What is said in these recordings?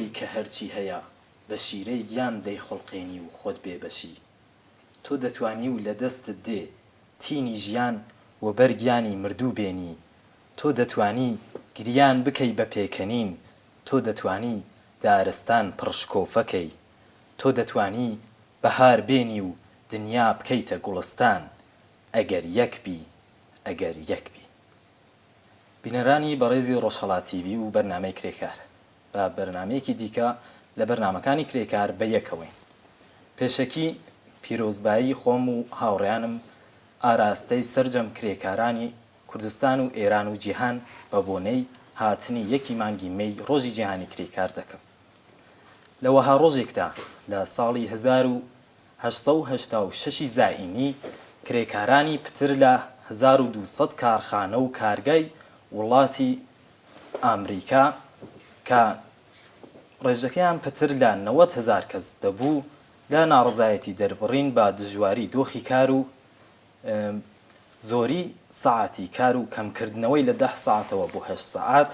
تۆی کە هەرچی هەیە بە شیرەی گیان دەیخوڵقێنی و خۆت بێ بەشی. تۆ دەتوانی و لە دەستت دێ تینی ژیان وەبەر گیانی مردوو بێنی. تۆ دەتوانی گریان بکەی بە پێکەنین، تۆ دەتوانی دارستان پڕ شکۆفە کەی. تۆ دەتوانی بەهار بێنی و دنیا بکەیتە گوڵستان، ئەگەر یەک بی، ئەگەر یەک بی. بینەرانی بەڕێزی ڕۆژهەڵات تیڤی و بەرنامەی کرێکار، بە بەرنامەیەکی دیکە لە بەرنامەکانی کرێکار بە یەکەوەین. پێشەکی پیرۆزبایی خۆم و هاوڕێیانم ئاراستەی سەرجەم کرێکارانی کوردستان و ئێران و جیهان بە بۆنەی هاتنی یەکی مانگی مەی ڕۆژی جیهانی کرێکار دەکەم. لە وەها ڕۆژێکدا لە ساڵی 1886 ی زایینی کرێکارانی پتر لە 1200 کارخانە و کارگای وڵاتی ئامریکا کە ڕێژەکەیان پتر لە 90 هەزار کەس دەبوو لە ناڕەزایەتی دەربڕین بە دژواری دۆخی کار و زۆری سەعاتی کار و کەمکردنەوەی لە دە سەعاتەوە بۆ هەشت سەعات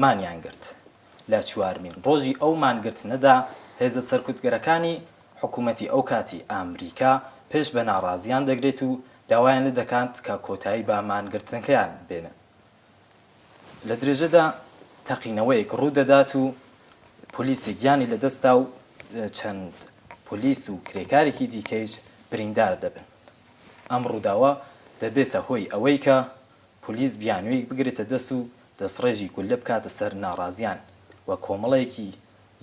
مانیان گرت. لە چوارمین ڕۆژی ئەو مانگرتنەدا هێزە سەرکوتگەرەکانی حکوومەتی ئەو کاتی ئامریکا پێش بە ناڕازییان دەگرێت و داوایان لێ دەکات کە کۆتایی بە مانگرتنەکەیان بێنن. لە درێژەدا تەقینەوەیەک ڕوو دەدات و پۆلیسێک گیانی لە دەستدا و چەند پۆلیس و کرێکارێکی دیکەیش بریندار دەبن. ئەم ڕووداوە دەبێتە هۆی ئەوەی کە پۆلیس بیانوویەک بگرێتە دەست و دەستڕێژی گوللە بکاتە سەر ناڕازیان و کۆمەڵێکی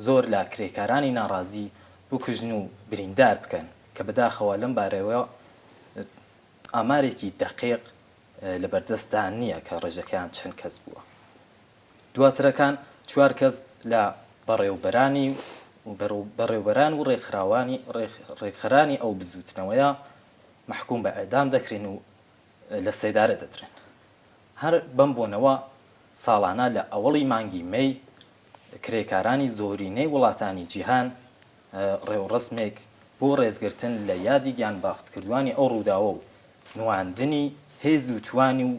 زۆر لە کرێکارانی ناڕازی بکوژن و بریندار بکەن کە بەداخەوە لەم بارەیەوە ئامارێکی دەقیق لەبەردەستدا نییە کە ڕێژەکەیان چەند کەس بووە. دواترەکان چوار کەس لە بەڕێوبەرانی و بەڕێوبەران و ڕێکخراوانی ڕێکخەرانی ئەو بزووتنەوەیە مەحکووم بە ئێعدام دەکرێن و لە سێدارە دەدرێن. هەر بەم بۆنەوە ساڵانە لە ئەوەڵی مانگی مەی کرێکارانی زۆرینەی وڵاتانی جیهان ڕێوڕەسمێک بۆ ڕێزگرتن لە یادی گیانباختکردوانی ئەو ڕووداوە و نواندنی هێز و توانی و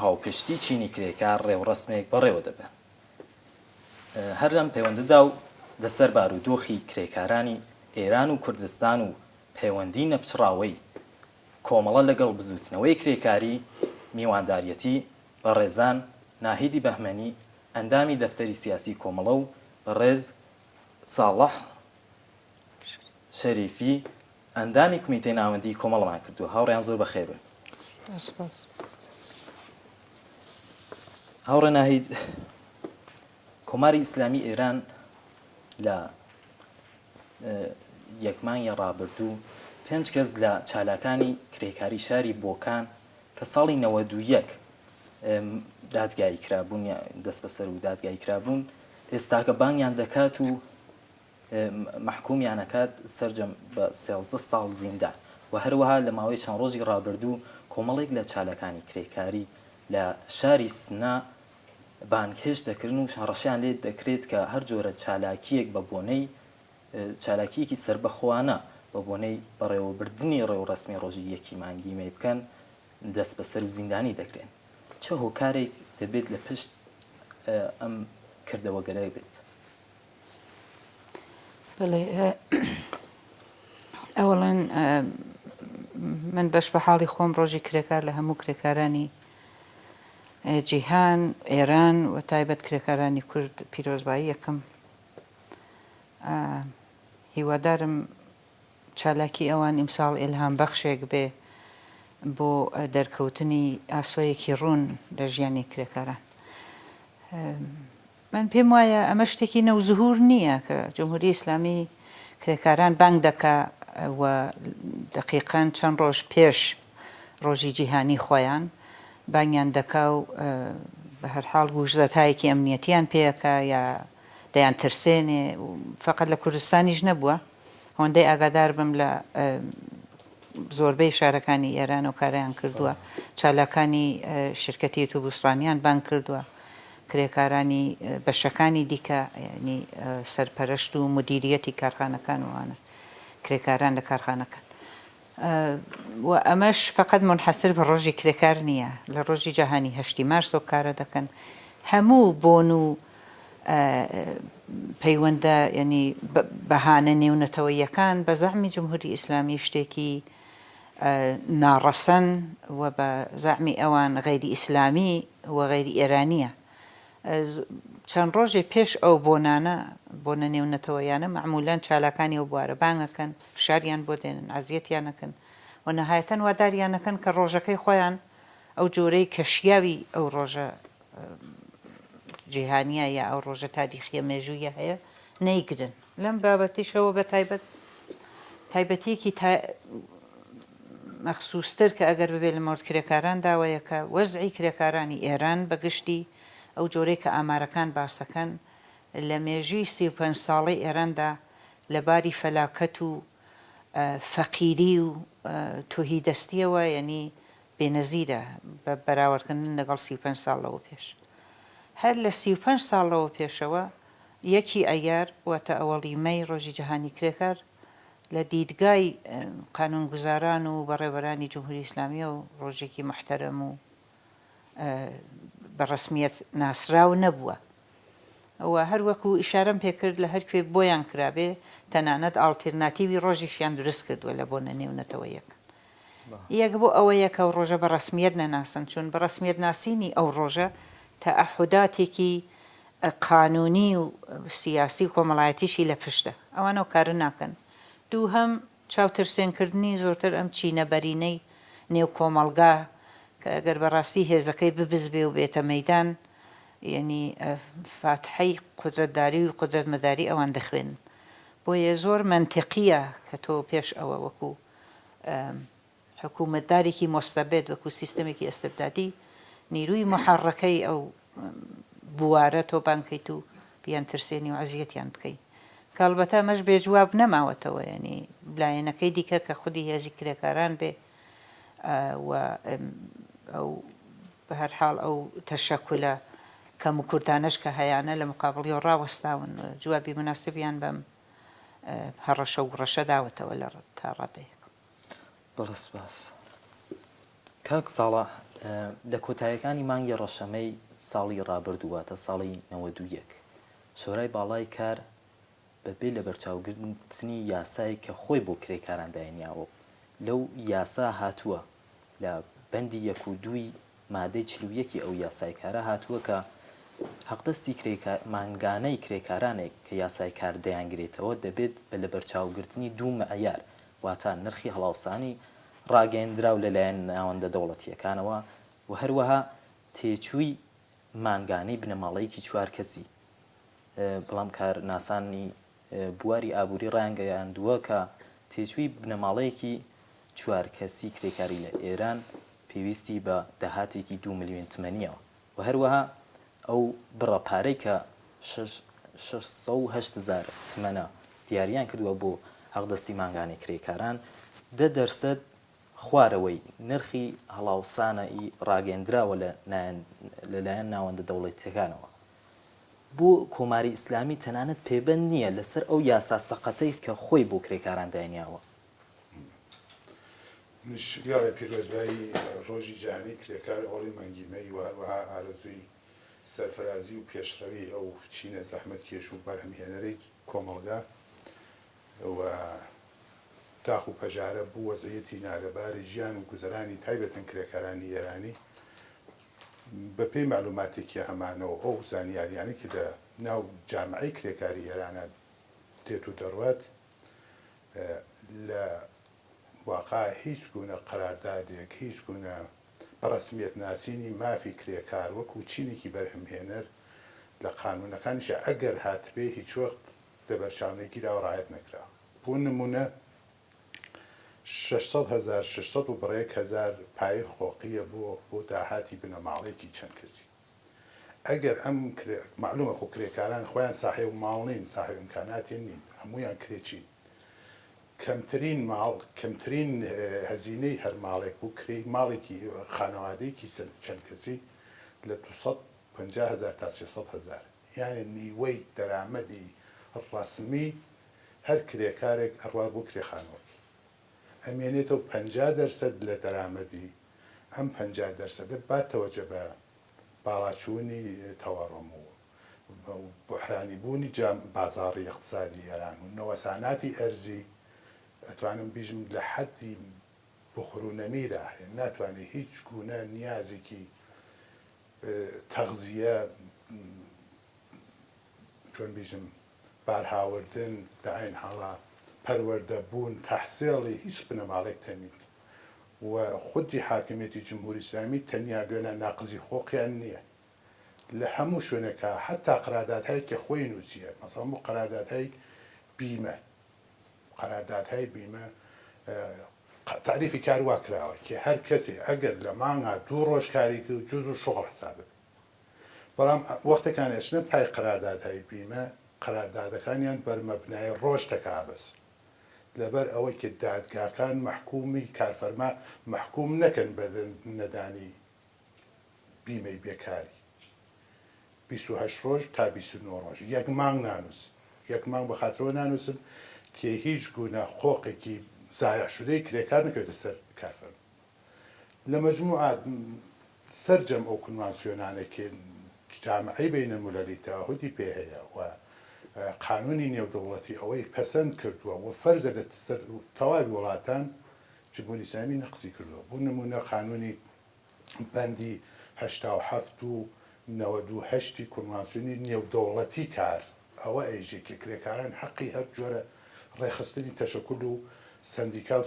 هاوپشتی چینی کرێکار ڕێوڕەسمێک بەڕێوە دەبەن. هەر لەم پەیوەندەدا و لەسەر بارودۆخی کرێکارانی ئێران و کوردستان و پەیوەندی نەپچڕاوەی کۆمەڵە لەگەڵ بزووتنەوەی کرێکاری، میوانداریەتی بەڕێزان ناهیدی بەهمەنی ئەندامی دەفتەری سیاسی کۆمەڵە و بەڕێز ساڵح شەریفی ئەندامی کومیتەی ناوەندیی کۆمەڵەمان کردووە. هاوڕێیان زۆر بەخێر بێن. سپاس. هاوڕێ ناهید، کۆماری ئیسلامی ئێران لە یەک مانگی ڕابردوو پێنج کەس لە چالاکانی کرێکاری شاری بۆکان کە ساڵی 91 دادگایی کرابوون دەستبەسەر و دادگایی کرابوون ئێستاکە بانگیان دەکات و مەحکومیان ئەکات سەرجەم بە 13 ساڵ زیندان و هەروەها لە ماوەی چەند ڕۆژی ڕابردوو کۆمەڵێک لە چالاکانی کرێکاری لە شاری سنە بانگهێشت دەکرن و هەڕەشەیان لێ دەکرێت کە هەر جۆرە چالاکییەک بە بۆنەی چالاکییەکی سەربەخۆانە بە بۆنەی بەڕێوەبردنی ڕێوڕەسمی ڕۆژی یەکی مانگی مەی بکەن دەستبەسەر و زیندانی دەکرێن. چ هۆکارێک دەبێت لە پشت ئەم کردەوەگەلە بێت؟ بەڵێ ئەوەڵەن من بەش بە حاڵی خۆم ڕۆژی کرێکار لە هەموو کرێکارانی جیهان، ئێران و تایبەت کرێکارانی کورد پیرۆزبایی ئەکەم. هیوادارم چالاکی ئەوان ئیمساڵ ئیلهام بەخشێک بێ بۆ دەرکەوتنی ئاسۆیەکی ڕوون لە ژیانی کرێکاران. من پێم وایە ئەمە شتێکی نەوزهور نییە کە جمهوری ئیسلامی کرێکاران بانگ دەکا و دەقیقەن چەند ڕۆژ پێش ڕۆژی جیهانی خۆیان بانگیان دەکا و بە هەر حاڵ گوشزەتایەکی ئەمنیەتیان پێ ئەکا یا دەیان ترسێنێ و فەقەت لە کوردستانیش نەبووە هۆندەی ئاگادار بم لە زۆربەی شارەکانی ئێران ئەو کارەیان کردووە، چالاکانی شیرکەتی ئوتوبوسڕانیان بانگ کردووە، کرێکارانی بەشەکانی دیکە یانی سەرپەرەشت و مودیریەتی کارخانەکان و ئەوانە، کرێکاران لە کارخانەکان و ئەمەش فەقەت مونحەسر بە ڕۆژی کرێکار نییە، لە ڕۆژی جەهانی هەشتی مارس ئەو کارە دەکەن، هەموو بۆن و. پەیوەندە یانی بەهانە نێونەتەوەییەکان بە زەعمی جمهوری ئیسلامی شتێکی ناڕەسەن و بە زەعمی ئەوان غەیری ئیسلامی و غەیری ئێرانییە. چەند ڕۆژێ پێش ئەو بۆنانە، بۆنە نێونەتەوەییانە مەعموولەن چالاکانی ئەو بوارە بانگ ئەکەن، فشاریان بۆ دێنن، ئەزیەتیان ئەکەن و نەهایەتەن واداریان ئەکەن کە ڕۆژەکەی خۆیان ئەو جۆرەی کە شیاوی ئەو ڕۆژە جیهانییە یا ئەو ڕۆژە تاریخییە مێژوویە هەیە نەیگرن. لەم بابەتیشەوە بە تایبەت تایبەتییەکی تا مەخسووستر کە ئەگەر ببێ لە مۆرد کرێکاران داوەیە کە وەزعی کرێکارانی ئێران بە گشتی ئەو جۆرەی کە ئامارەکان باسەکەن لە مێژووی 35 ساڵەی ئێراندا لە باری فەلاکەت و فەقیری و تۆهیدەستییەوە یەنی بێنەزیرە بە بەراوردکردن لەگەڵ 35 ساڵ لەوە پێش. هەر لە 35 ساڵ لەوە پێشەوە یەکی ئەیار واتە ئەوەڵی مەی ڕۆژی جەهانی کرێکار لە دیدگای قانوونگوزاران و بەڕێوەبەرانی جمهوری ئیسلامییەوە ڕۆژێکی موحتەرەم و بە ڕەسمییەت ناسراو نەبووە و هەر وەکوو ئیشارەم پێ کرد لە هەر کوێ بۆیان کرابێ تەنانەت ئاڵتێرناتیوی ڕۆژیشیان دروست کردووە لە بۆنە نێونەتەوەییەکان. یەک بۆ ئەوەیە کە ئەو ڕۆژە بە ڕەسمییەت نەناسن، چون بە ڕەسمییەت ناسینی ئەو ڕۆژە تەعەهوداتێکی قانوونی و سیاسی و کۆمەڵایەتیشی لە پشتە. ئەوان ئەو کارە ناکەن. دووهەم، چاوترسێنکردنی زۆرتر ئەم چینە بەرینەی نێو کۆمەڵگا کە ئەگەر بە ڕاستی هێزەکەی ببزبێ و بێتە مەیدان یەنی فاتحەی قودرەتداری و قودرەتمەداری ئەوان دەخوێنن. بۆیە زۆر مەنتیقییە کە تۆ پێش ئەوە وەکوو حکوومەتدارێکی مۆستەبێد وەکوو سیستەمێکی ئێستبدادی نیرووی موحەڕەکەی ئەو بوارە تۆ بانگ کەیت و بیانترسێنی و ئەزیەتیان بکەی کە ئەڵبەتە ئەمەش بێ جواب نەماوەتەوە یانی لایەنەکەی دیکە کە خودی هێزی کرێکاران بێ و ئەو بە هەر حاڵ ئەو تەشەکولە کەم و کورتانەش کە هەیانە لە مقابڵیەوە ڕاوەستاون جوابی مناسبیان بەم هەڕەشە و گوڕەشە داوەتەوە لە تا ڕادەیەک. بەڵێ سپاس. کاک ساڵح لە کۆتایەکانی مانگی ڕەشەمەی ساڵی ڕابردوو واتە ساڵی 91 شۆرای باڵای کار بە بێ لەبەرچاوگرتنی یاسای کە خۆی بۆ کرێکاران داینیاوە و لەو یاسا هاتووە لە بەندی یەک و دووی مادەی 41 ی ئەو یاسای کارە هاتووە کە حەقدەستی مانگانەی کرێکارانێک کە یاسای کار دەیانگرێتەوە دەبێت بە لەبەرچاوگرتنی دوو معیار واتە نرخی هەڵاوسانی ڕاگەیەندراو لەلایەن ناوەندە دەوڵەتییەکانەوە و هەروەها تێچووی مانگانەی بنەماڵەیەکی چوار کەسی بەڵام کارناسانی بواری ئابووری ڕایانگەیاندووە کە تێچووی بنەماڵەیەکی چوار کەسی کرێکاری لە ئێران پێویستی بە داهاتێکی دوو ملیۆن تمەنییە و هەروەها ئەو بڕە پارەی کە 608 هەزار تمەنە دیاریان کردووە بۆ حەقدەستی مانگانەی کرێکاران 10% خوارەوەی نرخی هەڵاوسانە ی ڕاگەیەندراوە لەلایەن ناوەندە دەوڵەتییەکانەوە. بۆ کۆماری ئیسلامی تەنانەت پێبەند نییە لەسەر ئەو یاسا سەقەتەی کە خۆی بۆ کرێکاران داینیاوە. منیش وێڕای پیرۆزبایی ڕۆژی جیهانی کرێکار ئەوەڵی مانگی مەی و هەروەها ئارەزووی سەرفرازی و پێشڕەوی ئەو چینە زەحمەتکێش و بەرهەمهێنەرەی کۆمەڵگا و داخ و پەژارە بو وەزعیەتی نالەباری ژیان و گوزەرانی تایبەتەن کرێکارانی ئێرانی بە پێی مەعلوماتێکی هەمانە و ئەو زانیاریانەی کە لە ناو جامعەی کرێکاری ئێرانە دێت و دەڕوات لە واقع هیچ گونە قەراردادێک هیچ گونە بە ڕەسمیەت ناسینی مافی کرێکار وەکوو چینێکی بەرهەمهێنەر لە قانوونەکانیشا ئەگەر هاتبێ هیچوەخت لەبەرچاو نەگیراوە ڕایەت نەکراوە. بۆ نموونە 600 هەزار، 600 و بڕێک هەزار پایەی حقوقییە بۆ بۆ داهاتی بنەماڵەیەکی چەند کەسی. ئەگەر ئەم کرێ مەعلوومە خۆ کرێکاران خۆیان ساحێو ماڵ نین، ساحێو ئیمکاناتێ نین، هەموویان کرێچین. کەمترین ماڵ، کەمترین هەزینەی هەر ماڵێک بۆ کرێی ماڵێکی خانەوادەیەکی چەند کەسی لە 250 هەزار تا 300 هەزار یانێ نیوەی دەرامەدی ڕەسمی هەر کرێکارێک ئەڕوات بۆ کرێ خانووەکەی ئەمێنێتەوە 50 دەرسەد لە دەرامەدی ئەم 50 دەرسەدە با تەوەجە بە باڵاچوونی تەوەڕۆم و. بوحرانی بوونی جام بازاڕی ئیقتسادی ئێران و نەوەساناتی ئەرزی ئەتوانم بیژم لە حەدی بخور و نەمیرا هەیە ناتوانێ هیچ گوونە نیازێکی تەغزیە چۆن بیژم بارهاوردن لە عەین حاڵا پەروەردە بوون تەحسێڵی هیچ بنەماڵەێک تەمین و خودی حاکمیەتی جمهوری ئیسلامی تەنیا لوێنە ناقزی حقوقیان نیە لە هەموو شوێنێکا حەتا قراردادهای کە خۆی نووسیە مەسەڵەن بۆ قراردادهای بیمە قراردادهای بیمە تەعریفی کار وا کراوە کە هەر کەسێ ئەگەر لە مانگا دوو ڕۆژ کاری کرد جوز و شوغڵ حساب بێ بەڵام وەختێکان ئەچنە پای قراردادهای بیمە قراردادەکانیان بەر مەبنای ڕۆژ تەکا بەس لەبەر ئەوەی کە دادگاکان مەحکومی کارفەرما مەحکوم نەکەن بە نەدانی بیمەی بێکاری 28 ڕۆژ تا 29 ڕۆژ یەک مانگ نانووسم یەک مانگ بە خاترەوە نانووسم کە هیچ گونە حقوقێکی زایع شدەی کرێکار نەکەوێتە سەر کارفەرما لە مەجموعا سەرجەم ئەو کنوانسیۆنانە کە جامعەی بەینەلملەلی تەعەهودی پێ هەیە و قانونی نێودەوڵەتی ئەوەی پەسەند کردووە و فەرزە لە سەر تەواوی وڵاتان جمهوری ئیسلامی نەقزی کردووە بۆ نموونە قانونی بەندی 87 و 98 ی کنوانسیۆنی نێودەوڵەتی کار ئەوە ئەیژێ کە کرێکاران حەقی هەر جۆرە ڕێکخستنی تەشەکول و سەندیکا و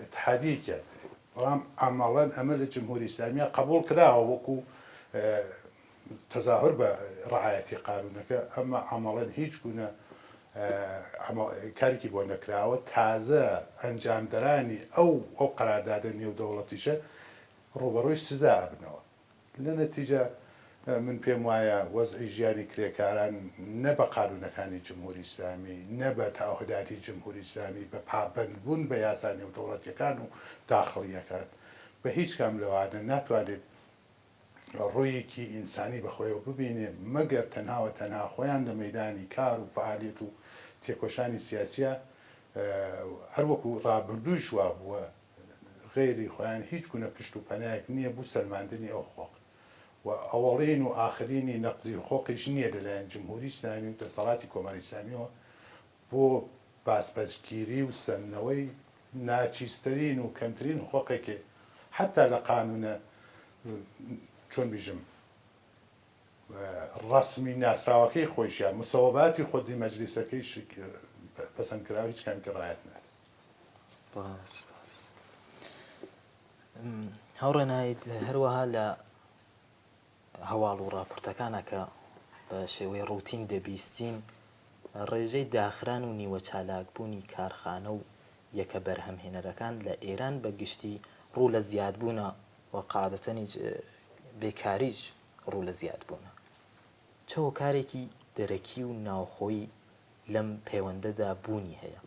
ئیتحادیەکیان هەیە بەڵام عەمەڵەن ئەمە لە جمهوری ئیسلامییا قەبوڵ کراوە وەکو تەزاهور بە ڕعایەتی قانونەکە ئەمە عەمەڵەن هیچ گونە کارێکی بۆ نەکراوە تازە ئەنجامدەرانی ئەو ئەو قەراردادە نێودەوڵەتیشە ڕووبەڕووی سزا ئەبنەوە. لە نەتیجە من پێم وایە وەزعی ژیانی کرێکاران نە بە قانوونەکانی جمهوری ئیسلامی، نە بە تەعەهوداتی جمهوری ئیسلامی، بە پابەند بوون بە یاسا نێودەوڵەتیەکان و داخڵیەکان، بە هیچ کام لەوانە ناتوانێت ڕوویەکی ئینسانی بە خۆیەوە ببینێ، مەگەر تەنها و تەنها خۆیان لە مەیدانی کار و فەعالیەت و تێکۆشانی سیاسیا هەر وەکوو ڕابردوویش وابووە، غەیری خۆیان هیچ گونە پشت و پەنایەک نییە بو سەلماندنی ئەو حقوق و ئەوەڵین و ئاخرینی نەقزی حقوقیش نییە لە لایەن جمهوری ئیسلامی و دەسەڵاتی کۆماری ئیسلامیەوە بۆ باسپەسگیری و سەندنەوەی ناچیزترین و کەمترین حقوقێکێ حەتا لە قانونە چۆن بیژم ڕەسمی ناسراوەکەی خۆیشیا مسەوەباتی خودی مەجلیسەکەیش پەسەند کراوە هیچ کامێکی ڕایەت نابێت. بەڵێ سپاس. هاوڕێ ناهید هەروەها لە هەواڵ و ڕاپۆرتەکانە کە بە شێوەی ڕوتین دەبیستین ڕێژەی داخران و نیوە چالاکبوونی کارخانە و یەکە بەرهەمهێنەرەکان لە ئێران بە گشتی ڕوو لە زیادبوونە و قاعدەتەنیش بێکاریش ڕوو لە زیادبوونە. چ هۆکارێکی دەرەکی و ناوخۆیی لەم پێوەندەدا بوونی هەیە؟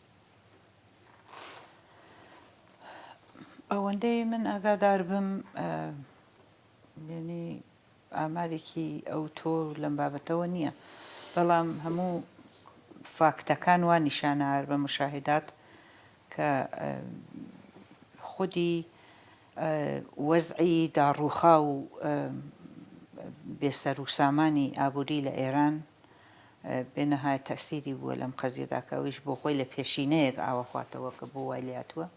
ئەوەندەی من ئاگادار بم یانی ئامارێکی ئەوتۆ لەم بابەتەوە نییە، بەڵام هەموو فاکتەکان وا نیشانە هەر بە مشاهدات کە خودی وەزعی داڕووخاو و بێ سەر و سامانی ئابووری لە ئێران بێ نەهایەت تەئسیری بووە لەم قەزیەدا کە ئەویش بۆ خۆی لە پێشینەیەک ئاوەخواتەوە کە بۆ وای لێهاتووە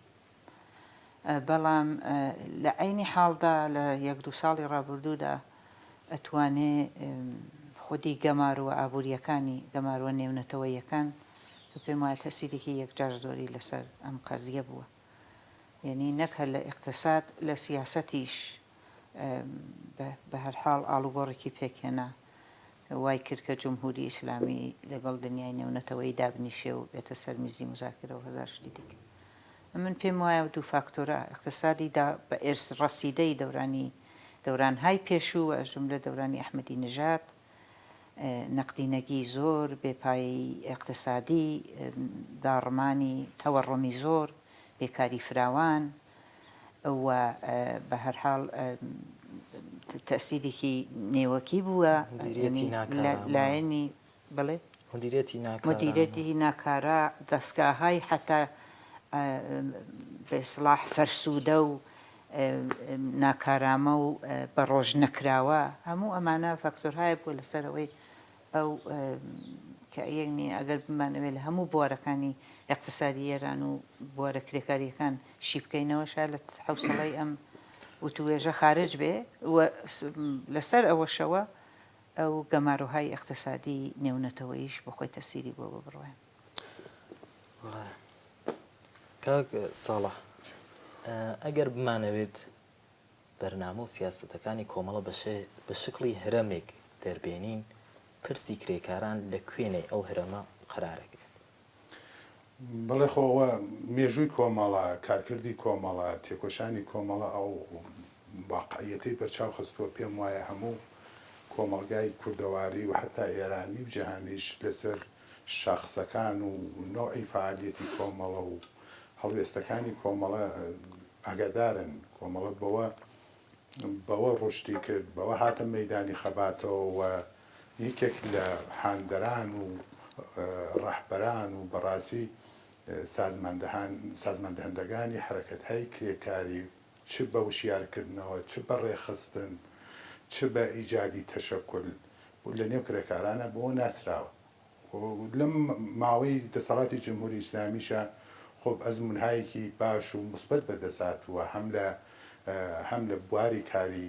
بەڵام لە عەینی حاڵدا لە یەک دوو ساڵی ڕابردوودا ئەتوانێ خودی گەماروە ئابوورییەکانی گەماروە نێونەتەوەییەکان کە پێم وایە تەئسیرێکی یەکجار زۆری لەسەر ئەم قەزیە بووە یەنی نەک هەر لە ئیقتساد لە سیاسەتیش بە هەر حاڵ ئاڵوگۆڕێکی پێک هێنا وای کرد کە جمهوری ئیسلامی لەگەڵ دنیای نێونەتەوەیی دابنیشێ و بێتە سەر میزی موزاکرە و هەزار شتی دیکە. من پێم وایە ئەو دوو فاکتۆرە، ئیقتسادی دا بە ئێرس ڕەسیدەی دەورانی دەورانهای پێشوو و ئەز جوملە دەورانی ئەحمەدی نژاد، نەقدینەگی زۆر، بێ پایەیی ئیقتسادی، داڕمانی تەوەڕۆمی زۆر، بێکاری فراوان و بە هەر حاڵ تەئسیرێکی نێوەکی بووە مدیریەتی ناکارامە. لایەنی بەڵێ؟ مدیریەتی ناکارامە. مدیریەتی ناکارا، دەستگاهای حەتا بە ئیسڵاح فەرسوودە و ناکارامە و بە ڕۆژ نەکراوە، هەموو ئەمانە فاکتۆرهایەک بووە لەسەر ئەوەی. ئەو کە یەعنی ئەگەر بمانەوێ لە هەموو بوارەکانی ئیقتسادی ئێران و بوارە کرێکارییەکان شی بکەینەوە شایەد لە حەوسەڵەی ئەم وتووێژە خارج بێ و لەسەر ئەوەشەوە ئەو گەمارۆهای ئیقتسادی نێونەتەوەییش بۆ خۆی تەسیری بووە بە بڕوای من. بەڵێ کاک ساڵح ئەگەر بمانەوێت بەرنامە و سیاسەتەکانی کۆمەڵە بە شکڵی هەرەمێک دەربێنین، پرسی کرێکاران لە کوێنەی ئەو هەرەمە قەرارەگرێت؟ بەڵێ خۆ ئەوە مێژووی کۆمەڵە، کارکردی کۆمەڵە، تێکۆشانی کۆمەڵە ئەو واقعیەتەی بەرچاو خستووە، پێم وایە هەموو کۆمەڵگای کوردەواری و حەتا ئێرانی و جیهانیش لەسەر شاخسەکان و نەوعی فەعالیەتی کۆمەڵە و هەڵوێستەکانی کۆمەڵە ئاگادارن، کۆمەڵە بەوە بەوە ڕوشدی کرد، بەوە هاتە مەیدانی خەباتەوە و یەکێک لە هاندەران و ڕەهبەران و بەڕاستی سازماندەهان سازماندەهندەگانی حەرەکەتهای کرێکاری چ بە وشیارکردنەوە، چ بە ڕێکخستن، چ بە ئیجادی تەشەکول لە نێو کرێکارانا بەوە ناسراوە. لەم ماوەی دەسەڵاتی جمهوری ئیسلامیشا خۆب ئەزموونهایەکی باش و موسبەت بەدەست هاتووە هەم لە هەم لە بواری کاری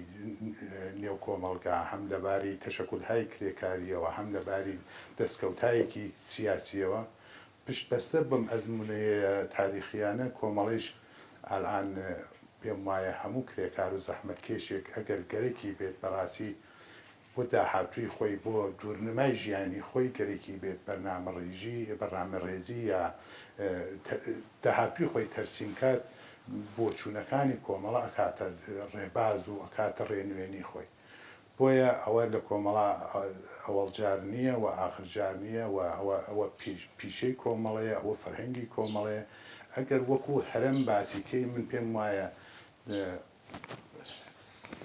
نێو کۆمەڵگا هەم لە باری تەشەکولهای کرێکارییەوە هەم لە باری دەستکەوتهایەکی سیاسییەوە پشت بەستە بەم ئەزموونەیە تاریخییانە کۆمەڵەیش ئالان پێم وایە هەموو کرێکار و زەحمەتکێشێک ئەگەر گەرەکی بێت بەڕاستی بۆ داهاتووی خۆی، بۆ دوورنمای ژیانی خۆی گەرەکی بێت بەرنامەڕیژی، بەرنامەڕێزی یا داهاتووی خۆی تەرسیم کات، بۆچوونەکانی کۆمەڵە ئەکاتە ڕێباز و ئەکاتە ڕێنوێنی خۆی. بۆیە ئەوە لە کۆمەڵە ئەوەڵ جار نییە و ئاخر جار نییە و ئەوە ئەوە پیشەی کۆمەڵەیە، ئەوە فەرهەنگی کۆمەڵەیە. ئەگەر وەکوو هەرەم باسی کەی من پێم وایە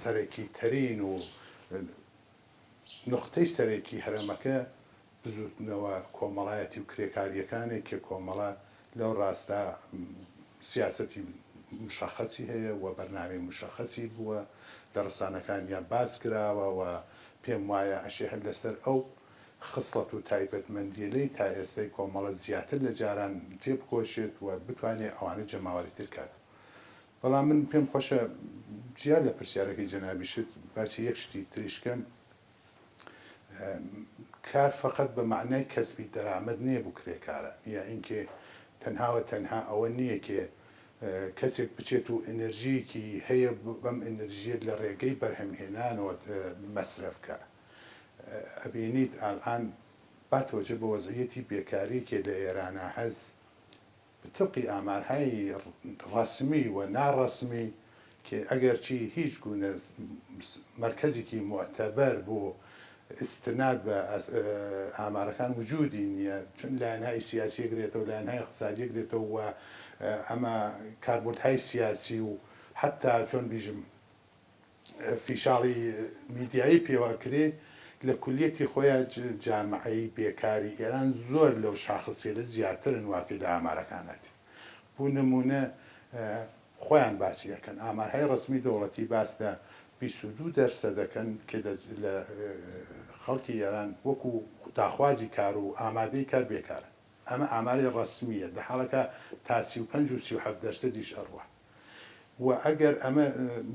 سەرەکیترین و نوختەی سەرەکی هەرەمەکە بزووتنەوە کۆمەڵایەتی و کرێکارییەکانە کە کۆمەڵە لەو ڕاستا سیاسەتی موشەخەسی هەیە و بەرنامەی موشەخەسی بووە لە ڕسانەکانیا باس کراوە و پێم وایە ئەشێ هەر لەسەر ئەو خسڵەت و تایبەتمەندیەلەی تا ئێستای کۆمەڵە زیاتر لە جاران تێبکۆشێت و بتوانێ ئەوانە جەماوەریتر کات. بەڵام من پێم خۆشە جیا لە پرسیارەکەی جەنابیشت باسی یەک شتی تریش کەم، کار فەقەت بە مەعنای کەسبی دەرامەد نییە بۆ کرێکاران یا ئینکێ تەنها و تەنها ئەوە نییە کێ کەسێک بچێت و ئێنێرژییەکی هەیە بەم ئێنێرژییە لە ڕێگەی بەرهەمهێنانەوە مەسرەف کا. ئەبینیت ئالئان با تەوەجە بە وەزعییەتی بێکاری کێ لە ئێرانا هەس تبقی ئامارهای ڕەسمی و ناڕەسمی که ئەگەرچی هیچ گونە مەرکەزێکی موعتەبەر بۆ ئیستناد بە ئامارەکان وجودی نییە، چون لایەنهای سیاسی ئەگرێتەوە، لایەنهای ئیقتسادی ئەگرێتەوە و ئەمە کاربردهای سیاسی و حەتا چۆن بیژم فیشاڵی میدیایی پێوە ئەکرێ، لە کولیەتی خۆیا جامعەی بێکاری ئێران زۆر لەو شاخسیەلە زیاترن واکەی لە ئامارەکانا دێ. بو نمونە خۆیان باسی ئەکەن ئامارهای ڕەسمی دەوڵەتی باس لە 22 دەرسەد ئەکەن کە لە خەڵکی ئێران وەکو داخوازی کار و ئامادەی کار بێکارن. ئەمە ئاماری ڕەسمییە لە حاڵێکا تا 35 و 37 دەرسەدیش ئەڕوا. و ئەگەر ئەمە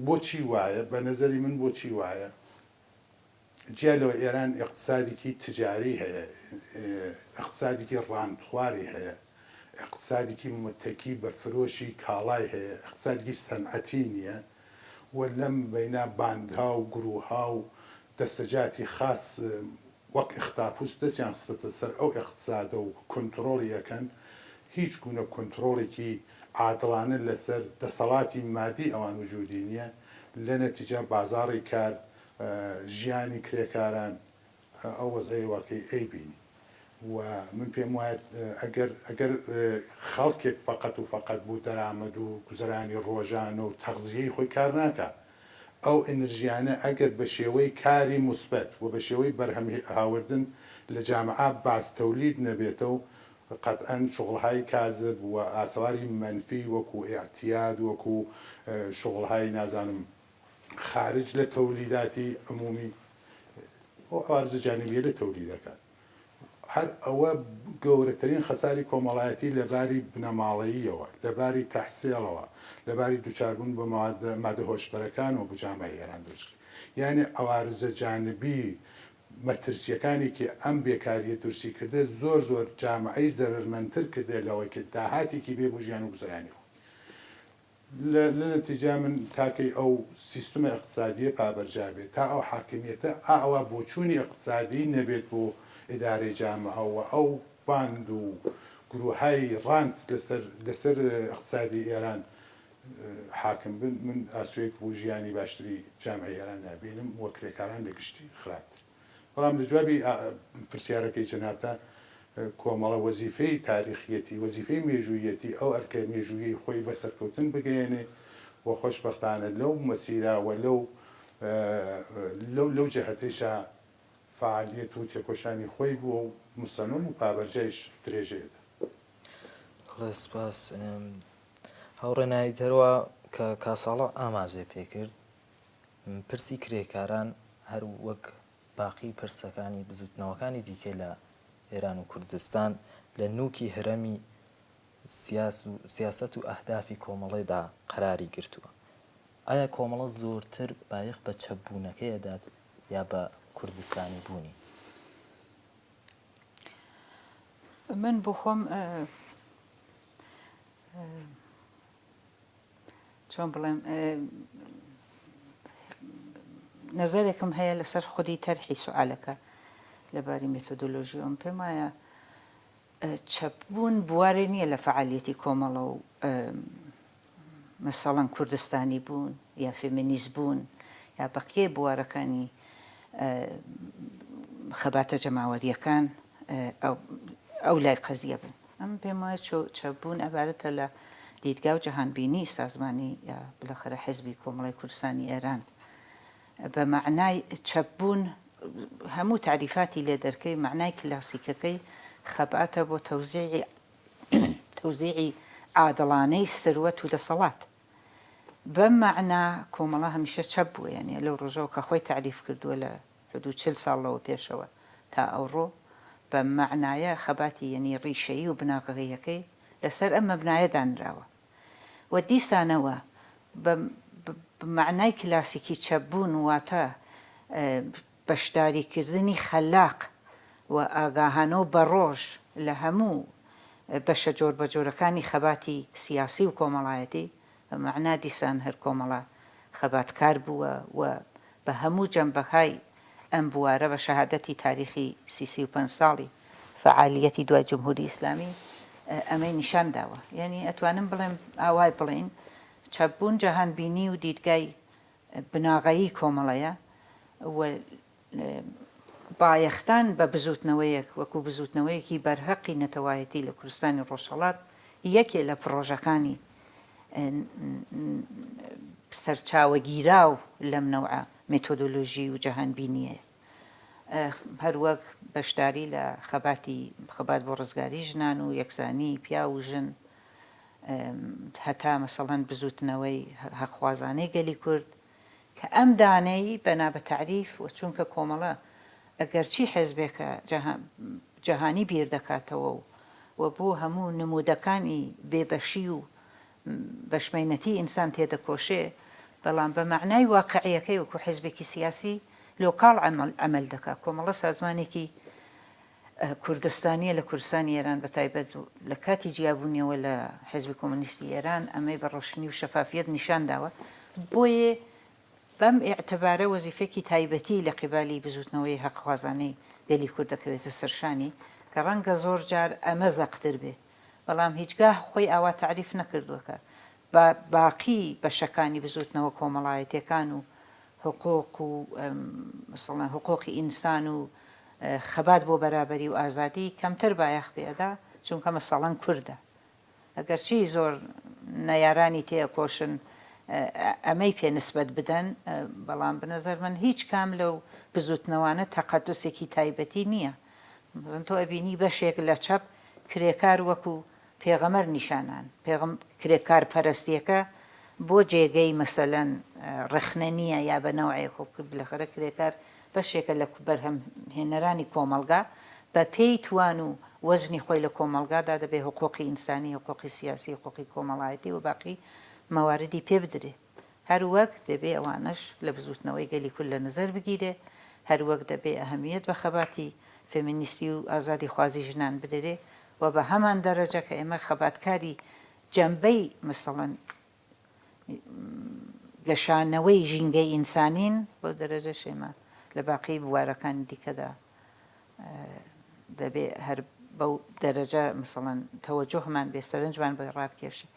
بۆچی وایە؟ بە نەزەری من بۆچی وایە؟ جیا لەوە ئێران ئیقتسادێکی تجاری هەیە، ئیقتسادێکی ڕانتخواری هەیە، ئیقتسادێکی متەکی بە فرۆشی کاڵای هەیە، ئیقتسادێکی سەنعەتی نییە و لەم بەینا باندها و گرووها و دەستەجاتی خاس وەک ئیختاپوس دەستیان خستەتە سەر ئەو ئیقتسادە و کونتڕۆڵی ئەکەن، هیچ گونە کونتڕۆڵێکی عادڵانە لەسەر دەسەڵاتی مادی ئەوان وجودی نیە، لە نەتیجە بازاڕی کار، ژیانی کرێکاران ئەو وەزعەی واکەی ئەیبینی و من پێم وایە ئەگەر ئەگەر خەڵکێک فەقەت و فەقەت بو دەرامەد و گوزەرانی ڕۆژانە و تەغزیەی خۆی کار ناکا ئەو ئنرژیانە ئەگەر بە شێوەی کاری موسبەت و بە شێوەی بەرهەم هاوردن لە جامعە باز تەولید نەبێتەو قەتعەن شوغڵهای کازب و ئاسەواری مەنفی وەکوو ئیعتیاد وەکوو شوغڵهای نازانم خارج لە تەولیداتی عمومی. ئەو عوارزە جانبیەلە تەولید ئەکات. هەر ئەوە گەورەترین خەساری کۆمەڵایەتی لە باری بنەماڵەییەوە، لە باری تەحسێڵەوە، لە باری دوچاربوون بە مادە هۆشبەرەکانەوە بۆ جامعەی ئێران دروست کرد. یانی عوارزە جانبی مەترسییەکانی کە ئەم بێکارییە دروستی کردە زۆر زۆر جامعەی زەرەرمەندتر کردە لەوەی کە داهاتێکی بێ بۆ ژیان و گوزەرانی خۆی. لە نەتیجە من تا کەی ئەو سیستمە ئیقتسادییە پابەرجا بێت، تا ئەو حاکمییەتە ئاوا بۆچوونی ئیقتسادی نەبێت بۆ ئیدارەی جامعە و ئەو باند و گرووهای ڕانت لەسەر لەسەر ئیقتسادی ئێران حاکم بن، من ئاسۆیەک بۆ ژیانی باشتری جامعەی ئێران نابینم و کرێکاران لە گشتی خراپتر. بەڵام لە جوابی پرسیارەکەی جەنابتان کۆمەڵە وەزیفەی تاریخیەتی، وەزیفەی مێژوویەتی ئەو ئەرکە مێژوویەی خۆی بە سەرکەوتن بگەیەنێ و خۆشبەختانە لەو مەسیرە و لەو لەو لەو جەهەتەیشا فەعالیەت و تێکۆشانی خۆی بووە و موسەمەم و پابەرجایش درێژەی ئەدا. بەڵێ سپاس. هاوڕێ ناهید هەروا کە کاساڵە ئاماژەی پێکرد پرسی کرێکاران هەر وەک باقی پرسەکانی بزووتنەوەکانی دیکەی لە ئێران و کوردستان لە نووکی هەرەمی سیاس و سیاسەت و ئەهدافی کۆمەڵەدا قەراری گرتووە. ئایا کۆمەڵە زۆرتر بایەخ بە چەپ بوونەکەی ئەدات یا بە کوردستانی بوونی؟ من بۆ خۆم چۆن بڵێم نەزەرێکم هەیە لەسەر خودی تەرحی سوالەکە لەباری مێتۆدۆلۆژیەوە پێم وایە چەپبوون بوارێ نییە لە فەعالیەتی کۆمەڵە و مەسەڵەن کوردستانی بوون یا فێمینیست بوون یا بەقیەی بوارەکانی خەباتە جەماوەریەکان ئەو لای قەزیە بن. ئەمن پێم وایە چەپبوون عەبارەتە لە دیدگا و جەهانبینی سازمانی یا بلەخەرە حیزبی کۆمەڵەی کوردستانی ئێران. بە مەعنای چەپبوون هەموو تاریفاتی لێ دەرکەی مەعنای کلاسیکەکەی خەباتە بۆ تەوزیعی تەوزیعی عادڵانەی سروەت و دەسەڵات. بەم مەعنا کۆمەڵە هەمیشە چەپ بووە یانی لەو ڕۆژەوە کە خۆی تاریف کردووە لە حدوود 40 ساڵ لەوە پێشەوە تا ئەوڕۆ بەم مەعنایە خەباتی یەنی ڕیشەیی و بناغەیەکەی لەسەر ئەم مەبنایە دانراوە و دیسانەوە بە مەعنای کلاسیکی چەپ بوون واتە بەشداریکردنی خەلاق و ئاگاهانە و بەڕۆژ لە هەموو بەشە جۆربەجۆرەکانی خەباتی سیاسی و کۆمەڵایەتی بە مەعنا دیسان هەر کۆمەڵە خەباتکار بووە و بە هەموو جەنبەهای ئەم بوارە بە شەهادەتی تاریخی سی 35 ساڵی فەعالیەتی دوای جمهوری ئیسلامی ئەمەی نیشان داوە. یانی ئەتوانم بڵێم ئاوای بڵێین چەپ بوون جەهانبینی و دیدگای بناغەیی کۆمەڵەیە و بایەخدان بە بزووتنەوەیەک وەکوو بزووتنەوەیەکی بەرهەقی نەتەوایەتی لە کوردستانی ڕۆژهەڵات یەکێ لە پڕۆژەکانی سەرچاوەگیراو لەم نەوعە مێتۆدۆلۆژی و جەهانبینییەیە. هەروەک بەشداری لە خەباتی خەبات بۆ ڕزگاری ژنان و یەکسانیی پیاو و ژن هەتا مەسەڵەن بزووتنەوەی هەقخوازانەی گەلی کورد کە ئەم دانەی بەنا بە تەعریف و چونکە کۆمەڵە ئەگەرچی حێزبێکە جەهانی بیر دەکاتەوە و و بۆ هەموو نموودەکانی بێبەشی و بەشمەینەتی ئینسان تێدەکۆشێ بەڵام بە مەعنای واقعیەکەی وەکوو حێزبێکی سیاسی لۆکاڵ عەمەل دەکا کۆمەڵە سازمانێکی کوردستانیە لە کوردستانی ئێران بە تایبەت لە کاتی جیابوونیەوە لە حیزبی کۆمۆنیستی ئێران ئەمەی بە ڕۆشنی و شەفافیەت نیشان داوە بۆیێ بەم ئیعتبارە وەزیفەکی تایبەتی لە قیبالی بزووتنەوەی هەقخوازانەی گەلی کورد دەکەوێتە سەر شانی کە ڕەنگە زۆر جار ئەمە زەقتر بێ بەڵام هیچگاه خۆی ئاوا تەعریف نەکردووە کە با باقی بەشەکانی بزووتنەوە کۆمەڵایەتیەکان و حقوق و مەسەڵەن حقوقی ئینسان و خەبات بۆ بەرابەری و ئازادی کەمتر بایەخ پێ ئەدا چونکە مەسەڵەن کوردە ئەگەرچی زۆر نەیارانی تێئەکۆشن ئەمەی پێ نسبەت بدەن بەڵام بنەزەر من هیچ کام لەو بزوتنەوانە تەقەدوسێکی تایبەتی نییە مەسەڵەن تۆ ئەبینی بەشێک لە چەپ کرێکار وەکو پێغەمەر نیشانان پێغم کرێکار پەرستیەکە بۆ جێگەی مەسەلەن ڕەخنە نییە یا بە نەوعێک خۆ بلەخەرە کرێکار. بەشێکە لە بەرهەم هێنەرانی کۆمەڵگا، بە پێی توان و وەزنی خۆی لە کۆمەڵگادا دەبێ حقوقی ئینسانی، حقوقی سیاسی، حقوقی کۆمەڵایەتی و باقی مەواردی پێ بدرێ. هەر وەک دەبێ ئەوانەش لە بزووتنەوەی گەلی کورد لە نەزەر بگیرێ، هەر وەک دەبێ ئەهەمییەت بە خەباتی فێمینیستی و ئازادیخوازی ژنان بدرێ و بە هەمان دەرەجە کە ئێمە خەباتکاری جەنبەی مەسەڵەن گەشانەوەی ژینگەی ئینسانین، بەو دەرەجەش ئێمە لە باقی بوارەکانی دیکەدا دەبێ هەر بەو دەرەجە مەسەڵەن تەوەجوهمان بێ، سەرنجمان بۆی ڕابکێشێ.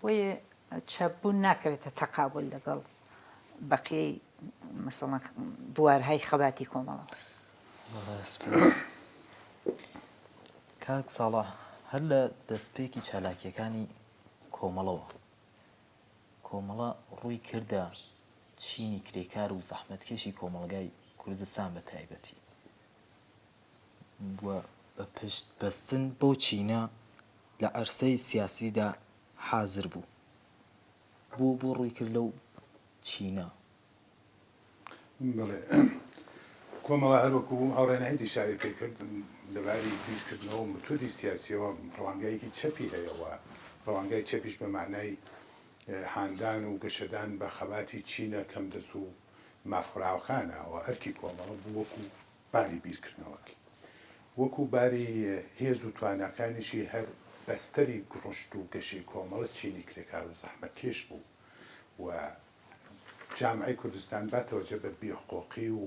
بۆیە چەپ بوون ناکەوێتە تەقابول لەگەڵ بەقیەی مەسەڵەن بوارهای خەباتی کۆمەڵەوە. بەڵێ سپاس. کاک ساڵح هەر لە دەستپێکی چالاکییەکانی کۆمەڵەوە، کۆمەڵە ڕووی کردە چینی کرێکار و زەحمەتکێشی کۆمەڵگای کوردستان بە تایبەتی و بە پشت بەستن بەو چینە لە عەرسەی سیاسیدا حازر بوو. بۆ بۆ ڕووی کرد لەو چینە؟ بەڵێ کۆمەڵە هەر وەکو هاوڕێ ناهید ئیشارەی پێ کرد لە باری بیرکردنەوە و متۆدی سیاسیەوە ڕەوانگایەکی چەپی هەیە و ڕەوانگای چەپیش بە مەعنای هاندان و گەشەدان بە خەباتی چینە کەمدەست و مافخوراوەکانە و ئەرکی کۆمەڵە بوو وەکو باری بیرکردنەوەکەی وەکو باری هێز و تواناکانیشی هەر بەستەری ڕشد و گەشەی کۆمەڵە چینی کرێکار و زەحمەتکێش بوو و جامعەی کوردستان با تەوەجە بە بێحقوقی و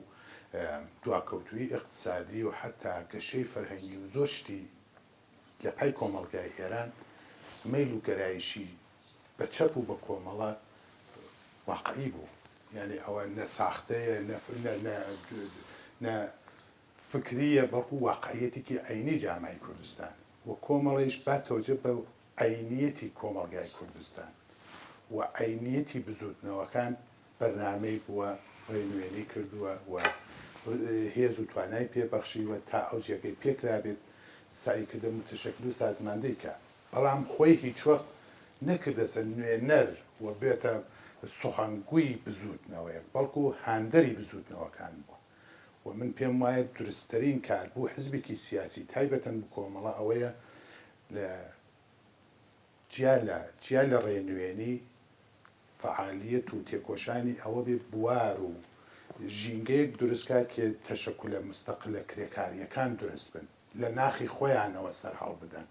دواکەوتوویی ئیقتسادی و حەتا گەشەی فەرهەنگی و زۆر شتی لە پای کۆمەڵگای ئێران مەیل و گەرایشی بە چەپ و بە کۆمەڵە واقعی بوو. یانی ئەوە نە ساختەیە نە نە نە فکرییە بەڵکوو واقعییەتێکی عەینی جامعەی کوردستان و کۆمەڵەیش با تەوەجە بە عەینییەتی کۆمەڵگای کوردستان و عەینییەتی بزووتنەوەکان بەرنامەی بووە، ڕێنوێنی کردووە و هێز و توانای پێ بەخشیوە تا ئەو جێگەی پێ کرابێت سەعی کردە موتەشەکل و سازماندەی کا. بەڵام خۆی هیچوەخت نەکردەسە نوێنەر و بێتە سوخەنگووی بزووتنەوەیەک، بەڵکوو هاندەری بزووتنەوەکان بووە و من پێم وایە دروستترین کار بو حزبێکی سیاسی تایبەتەن بو کۆمەڵە ئەوەیە لە جیا لە جیا لە ڕێنوێنی فەعالیەت و تێکۆشانی ئەوە بێ بوار و ژینگەیەک دروست کا کێ تەشەکولە مستەقلە کرێکاریەکان دروست بن لە ناخی خۆیانەوە سەرهەڵبدەن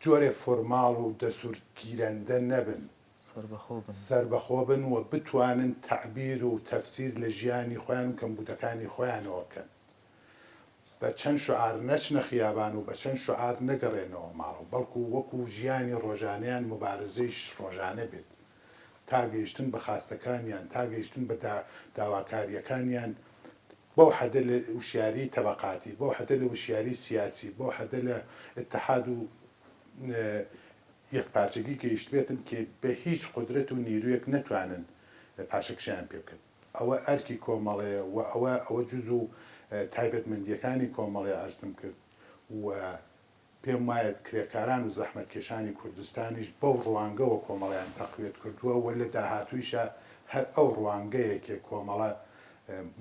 جۆرێ فۆرماڵ و دەسور گیرەندە نەبن سەربەخۆ بن. سەربەخۆ بن و بتوانن تەعبیر و تەفسیر لە ژیانی خۆیان و کەمبوودەکانی خۆیانەوە بکەن. بە چەند شوعار نەچنە خیابان و بە چەند شوعار نەگەڕێنەوە ماڵەوە، بەڵکو وەکو ژیانی ڕۆژانەیان موبارزەیش ڕۆژانە بێت تا گەیشتن بە خاستەکانیان، تا گەیشتن بە داواکارییەکانیان، بەو حەدە لە وشیاریی تەبەقاتی، بەو حەدە لە وشیاریی سیاسی، بەو حەدە لە ئیتحاد و یەکپارچەگی گەیشتبێتن کە بە هیچ قودرەت و نیرویەک نەتوانن پاشەکشەیان پێ بکەن. ئەوە ئەرکی کۆمەڵەیە و ئەوە ئەوە جوزو تایبەتمەندییەکانی کۆمەڵەیە عەرزم کرد و پێم وایە کرێکاران و زەحمەتکێشانی کوردستانیش بەو ڕوانگەوە کۆمەڵەیان تەقویەت کردووە و لە داهاتوویشا هەر ئەو ڕوانگەیە کێ کۆمەڵە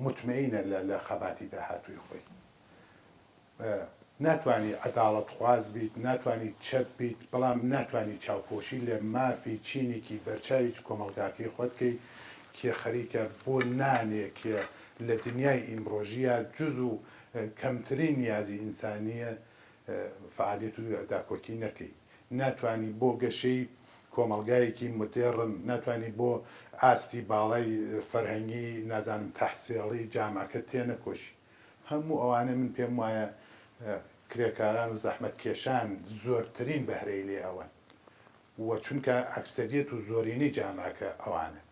موتمەئینە لە لە خەباتی داهاتووی خۆی. ناتوانی عەداڵەتخواز بیت، ناتوانی چەپ بیت، بەڵام ناتوانی چاوپۆشی لە مافی چینێکی بەرچاوی کۆمەڵگاکەی خۆت کەی کێ خەریکە بۆ نانێ کێ لە دنیای ئیمڕۆژیا جز و کەمترین نیازی ئینسانییە فەعالیەت و داکۆکی نەکەی. ناتوانی بۆ گەشەی کۆمەڵگایەکی مودێڕن، ناتوانی بۆ ئاستی باڵای فەرهەنگی نازانم تەحسێڵی جامعەکەت تێنەکۆشی. هەموو ئەوانە من پێم وایە کرێکاران و زەحمەتکێشان زۆرترین بەهرەی لێ ئەوەن و چونکە ئەکسەریەت و زۆرینەی جامعەکە ئەوانەن.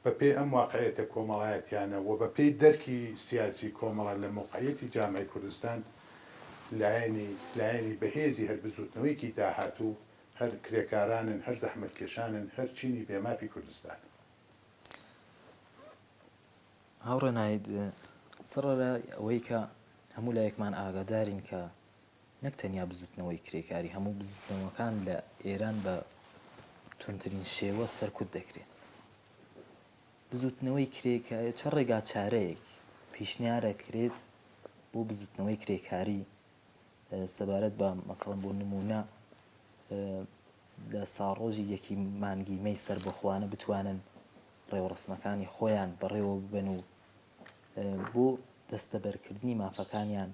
بە پێی ئەم واقعیەتە کۆمەڵایەتیانە و بە پێی دەرکی سیاسی کۆمەڵە لە مەوقعیەتی جامعەی کوردستان لایەنی لایەنی بەهێزی هەر بزووتنەوەیەکی داهاتوو هەر کرێکارانن، هەر زەحمەتکێشانن، هەر چینی بێ مافی کوردستانن. هاوڕێ ناهید، سەڕەرای ئەوەی کە هەموو لایەکمان ئاگادارین کە نەک تەنیا بزووتنەوەی کرێکاری، هەموو بزووتنەوەکان لە ئێران بە توندترین شێوە سەرکوت دەکرێن. بزووتنەوەی کرێکاری چ ڕێگاچارەیەک پیشنیارەکرێت بۆ بزووتنەوەی کرێکاری سەبارەت بە مەسەڵەن بۆ نموونە لە ساڕۆژی یەکی مانگی مەی سەربەخۆانە بتوانن ڕێوڕەسمەکانی خۆیان بەڕێوە ببەن و بۆ دەستەبەرکردنی مافەکانیان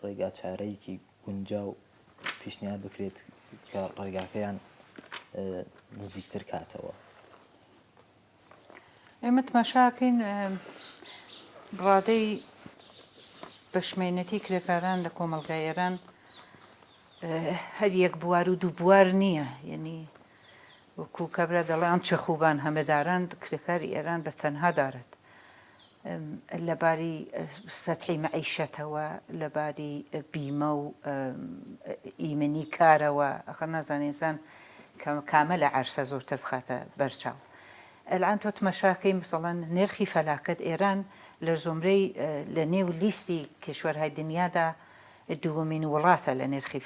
ڕێگاچارەیەکی گونجاو پیشنیار بکرێت کە ڕێگاکەیان نزیکتر کاتەوە. ئێمە تماشاکەین ڕادەی بەشمەینەتی کرێکاران لە کۆمەڵگای ئێران هەر یەک بوار و دوو بوار نییە یعنی وەکو کابرا دەڵێ آنچه خوبان همه دارند کرێکاری ئێران بە تەنها دارد لە باری سەتحی مەعیشەتەوە، لە باری بیمە و ئیمنی کارەوە، ئەخر نازانێ ئینسان کامە لە عەرسە زۆرتر بخاتە بەر چاو. ئەلئان تۆ تمەشاکەی مسەڵەن نرخی فەلاکەت ئێران لە زومرەی لە نێو لیستی کیشوەرهای دنیادا دووەمین وڵاتە لە نرخی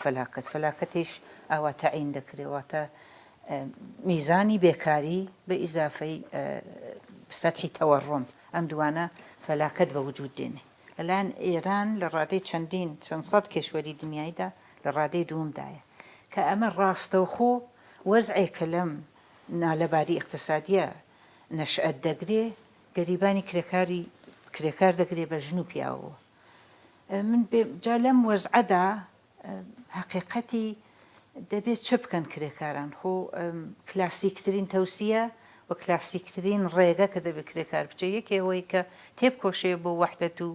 فەلاکەت، فەلاکەتیش ئاوا تەعین دەکرێ واتە میزانی بێکاری بە ئیزافەی سەتحی تەوەڕۆم ئەم دووانە فەلاکەت بە وجود دێنێ. لەلایەن ئێران لە ڕادەی چەندین چەند سەد کێشوەری دنیایدا لە ڕادەی دوومدایە کە ئەمە ڕاستەوخۆ وەزعێکە لەم نالەباری ئیقتسادیە نەشئەت دەگرێ گەریبانی کرێکاری کرێکار دەگرێ بە ژن و پیاوەوە. من جا لەم وەزعەدا هەقیقەتی دەبێت چ بکەن کرێکاران؟ خۆ کلاسیکترین تەوسیە و کلاسیکترین ڕێگە کە دەبێت کرێکار بچێت یەکێ ئەوەی کە تێبکۆشێ بۆ وەحدەت و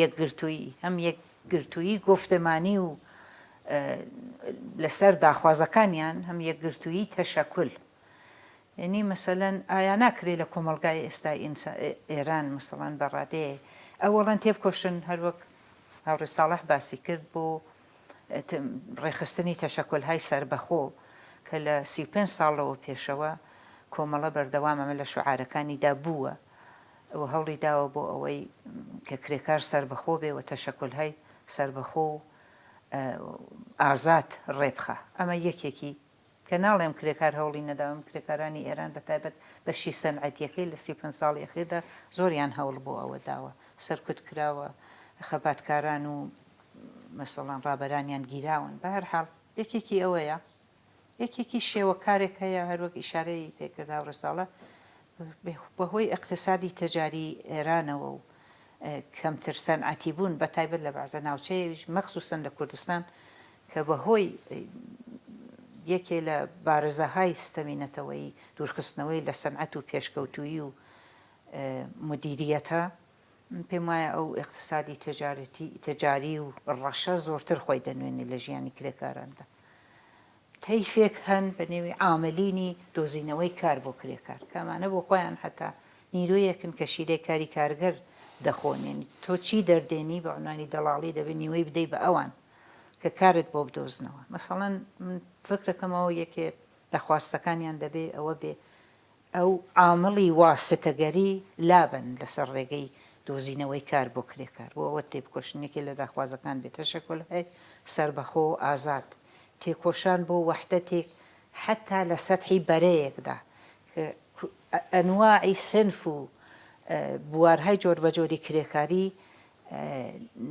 یەکگرتوویی، هەم یەکگرتوویی گۆفتەمانی و لەسەر داخوازەکانیان، هەم یەکگرتوویی تەشەکول. یەنی مەسەلەن ئایا ناکرێ لە کۆمەڵگای ئێستای ئێران مەسەڵەن بە ڕادەیە ئەوەڵەن تێبکۆشن هەروەک هاوڕێ ساڵح باسی کرد بۆ ڕێکخستنی تەشەکۆلهای سەربەخۆ کە لە 35 ساڵەوە پێشەوە کۆمەڵە بەردەوام ئەمە لە شوعارەکانیدا بووە و هەوڵی داوە بۆ ئەوەی کە کرێکار سەربەخۆ بێ و تەشەکۆلهای سەربەخۆ و ئازاد ڕێبخا ئەمە یەکێکی کە ناڵێم کرێکار هەوڵی نەداوە، کرێکارانی ئێران بە تایبەت بەشی سەنعەتییەکەی لە 35 ساڵی ئەخیردا زۆریان هەوڵ بۆ ئەوە داوە، سەرکوت کراوە، خەباتکاران و مەسەڵەن ڕابەرانیان گیراون. بە هەر حاڵ یەکێکی ئەوەیە. یەکێکی شێوەکارێک هەیە هەر وەک ئیشارەی پێ کرد هاوڕێ ساڵح، بە هۆی ئیقتسادی تەجاری ئێرانەوە و کەمتر سەنعەتی بوون بە تایبەت لە بەعزە ناوچەیەویش مەخسوسەن لە کوردستان کە بە هۆی یەکێ لە بارزەهای ستەمی نەتەوەیی دوورخستنەوەی لە سەنعەت و پێشکەوتوویی و مودیریەتە، پێم وایە ئەو ئیقتسادی تەجارەتی تەجاری و ڕەشە زۆرتر خۆی دەنوێنێ لە ژیانی کرێکاراندا. تەیفێک هەن بە نێوی عاملینی دۆزینەوەی کار بۆ کرێکار کە ئەمانە بۆ خۆیان حەتا نیرۆیەکن کە شیرەی کاری کارگەر دەخۆن، یانی تۆ چی دەردێنی بە عونوانی دەڵاڵی دەبێ نیوەی بدەی بە ئەوان. کە کارت بۆ بدۆزنەوە. مەسەڵەن من فکرەکەمەوە یەکێ لە خواستەکانیان دەبێ ئەوە بێ ئەو عامڵی واسیتەگەری لابەن لەسەر ڕێگەی دۆزینەوەی کار بۆ کرێکار بۆ ئەوە تێبکۆشن یەکێ لە داخوازەکان بێ تەشەکولهای سەربەخۆ و ئازاد تێکۆشان بۆ وەحدەتێک حەتا لە سەتحی بەرەیەکدا کە ئەنواعی سنف و بوارهای جۆربەجۆری کرێکاری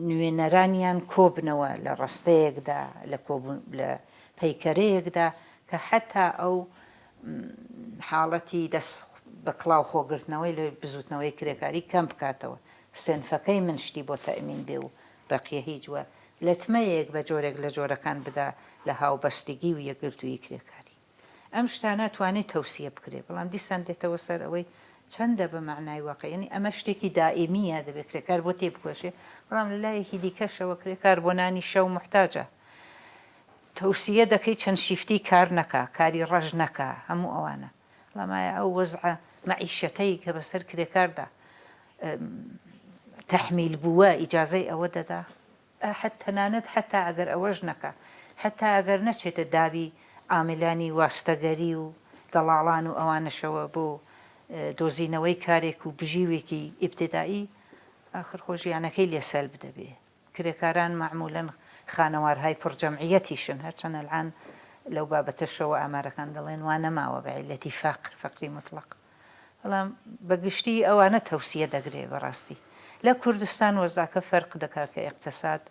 نوێنەرانیان کۆبنەوە لە ڕەستەیەکدا، لە کۆبوون، لە پەیکەرەیەکدا کە حەتا ئەو حاڵەتی دەست بە کڵاو خۆگرتنەوەی لە بزووتنەوەی کرێکاری کەم بکاتەوە، سێنفەکەی من شتی بۆ تەئمین بێ و بەقیە هیچ و لەتمەیەک بە جۆرێک لە جۆرەکان بدا لە هاوبەستگی و یەکگرتوویی کرێکاری. ئەم شتانە توانێ تەوسیە بکرێ، بەڵام دیسان دێتەوە سەر ئەوەی چەندە بە مەعنای واقعی، یانی ئەمە شتێکی دائیمییە دەبێ کرێکار بۆ تێبکۆشێ، بەڵام لە لایەکی دیکەشەوە کرێکار بۆ نانی شەو موحتاجە. تەوسیە دەکەی چەند شیفتی کار نەکا، کاری ڕەش نەکا، هەموو ئەوانە. بەڵام ئایا ئەو وەزعە مەعیشەتەی کە بەسەر کرێکاردا تەحمیل بووە ئیجازەی ئەوە دەدا؟ ئەحەد تەنانەت حەتا ئەگەر ئەوەش نەکا، حەتا ئەگەر نەچێتە داوی عاملانی واستەگەری و دەڵاڵان و ئەوانەشەوە بۆ دۆزینەوەی کارێک و بژیوێکی ئیبتیدائی، ئاخر خۆ ژیانەکەی لێ سەلب دەبێ. کرێکاران مەعموولەن خانەوارهای پڕ جەمعیەتیشن، هەرچەند ئەلعان لەو بابەتەشەوە ئامارەکان دەڵێن وا نەماوە بە عیللەتی فەقر، فەقری موتڵەق. بەڵام بە گشتی ئەوانە تەوسیە دەگرێ بەڕاستی لە کوردستان وەزعەکە فەرق دەکا کە ئیقتساد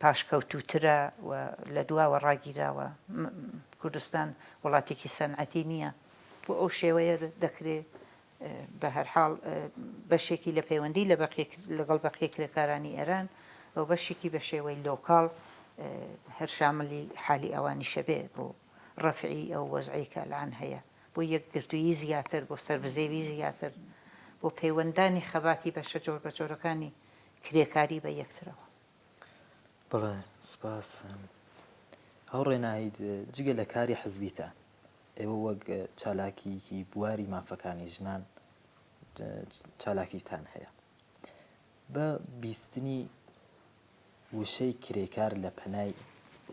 پاشکەوتووترە و لە دواوە ڕاگیراوە کوردستان وڵاتێکی سەنعەتی نییە بۆ ئەو شێوەیە دەکرێ بە هەرحاڵ بەشێکی لە پەیوەندی لە بەقیە لەگەڵ بەقیە کرێکارانی ئێران و بەشێکی بە شێوەی لۆکاڵ هەر شاملی حالی ئەوانیشە بێ بۆ ڕەفعی ئەو وەزعەی کە ئەلئان هەیە بۆ یەکگرتوویی زیاتر، بۆ سەربزێوی زیاتر، بۆ پەیوەنددانی خەباتی بەشە جۆربەجۆرەکانی کرێکاری بە یەکترەوە. بەڵێ سپاس. هاوڕێ ناهید، جگە لە کاری حزبیتان، ئێوە وەک چالاکیی بواری مافەکانی ژنان چالاکیتان هەیە. بە بیستنی وشەی کرێکار لە پەنای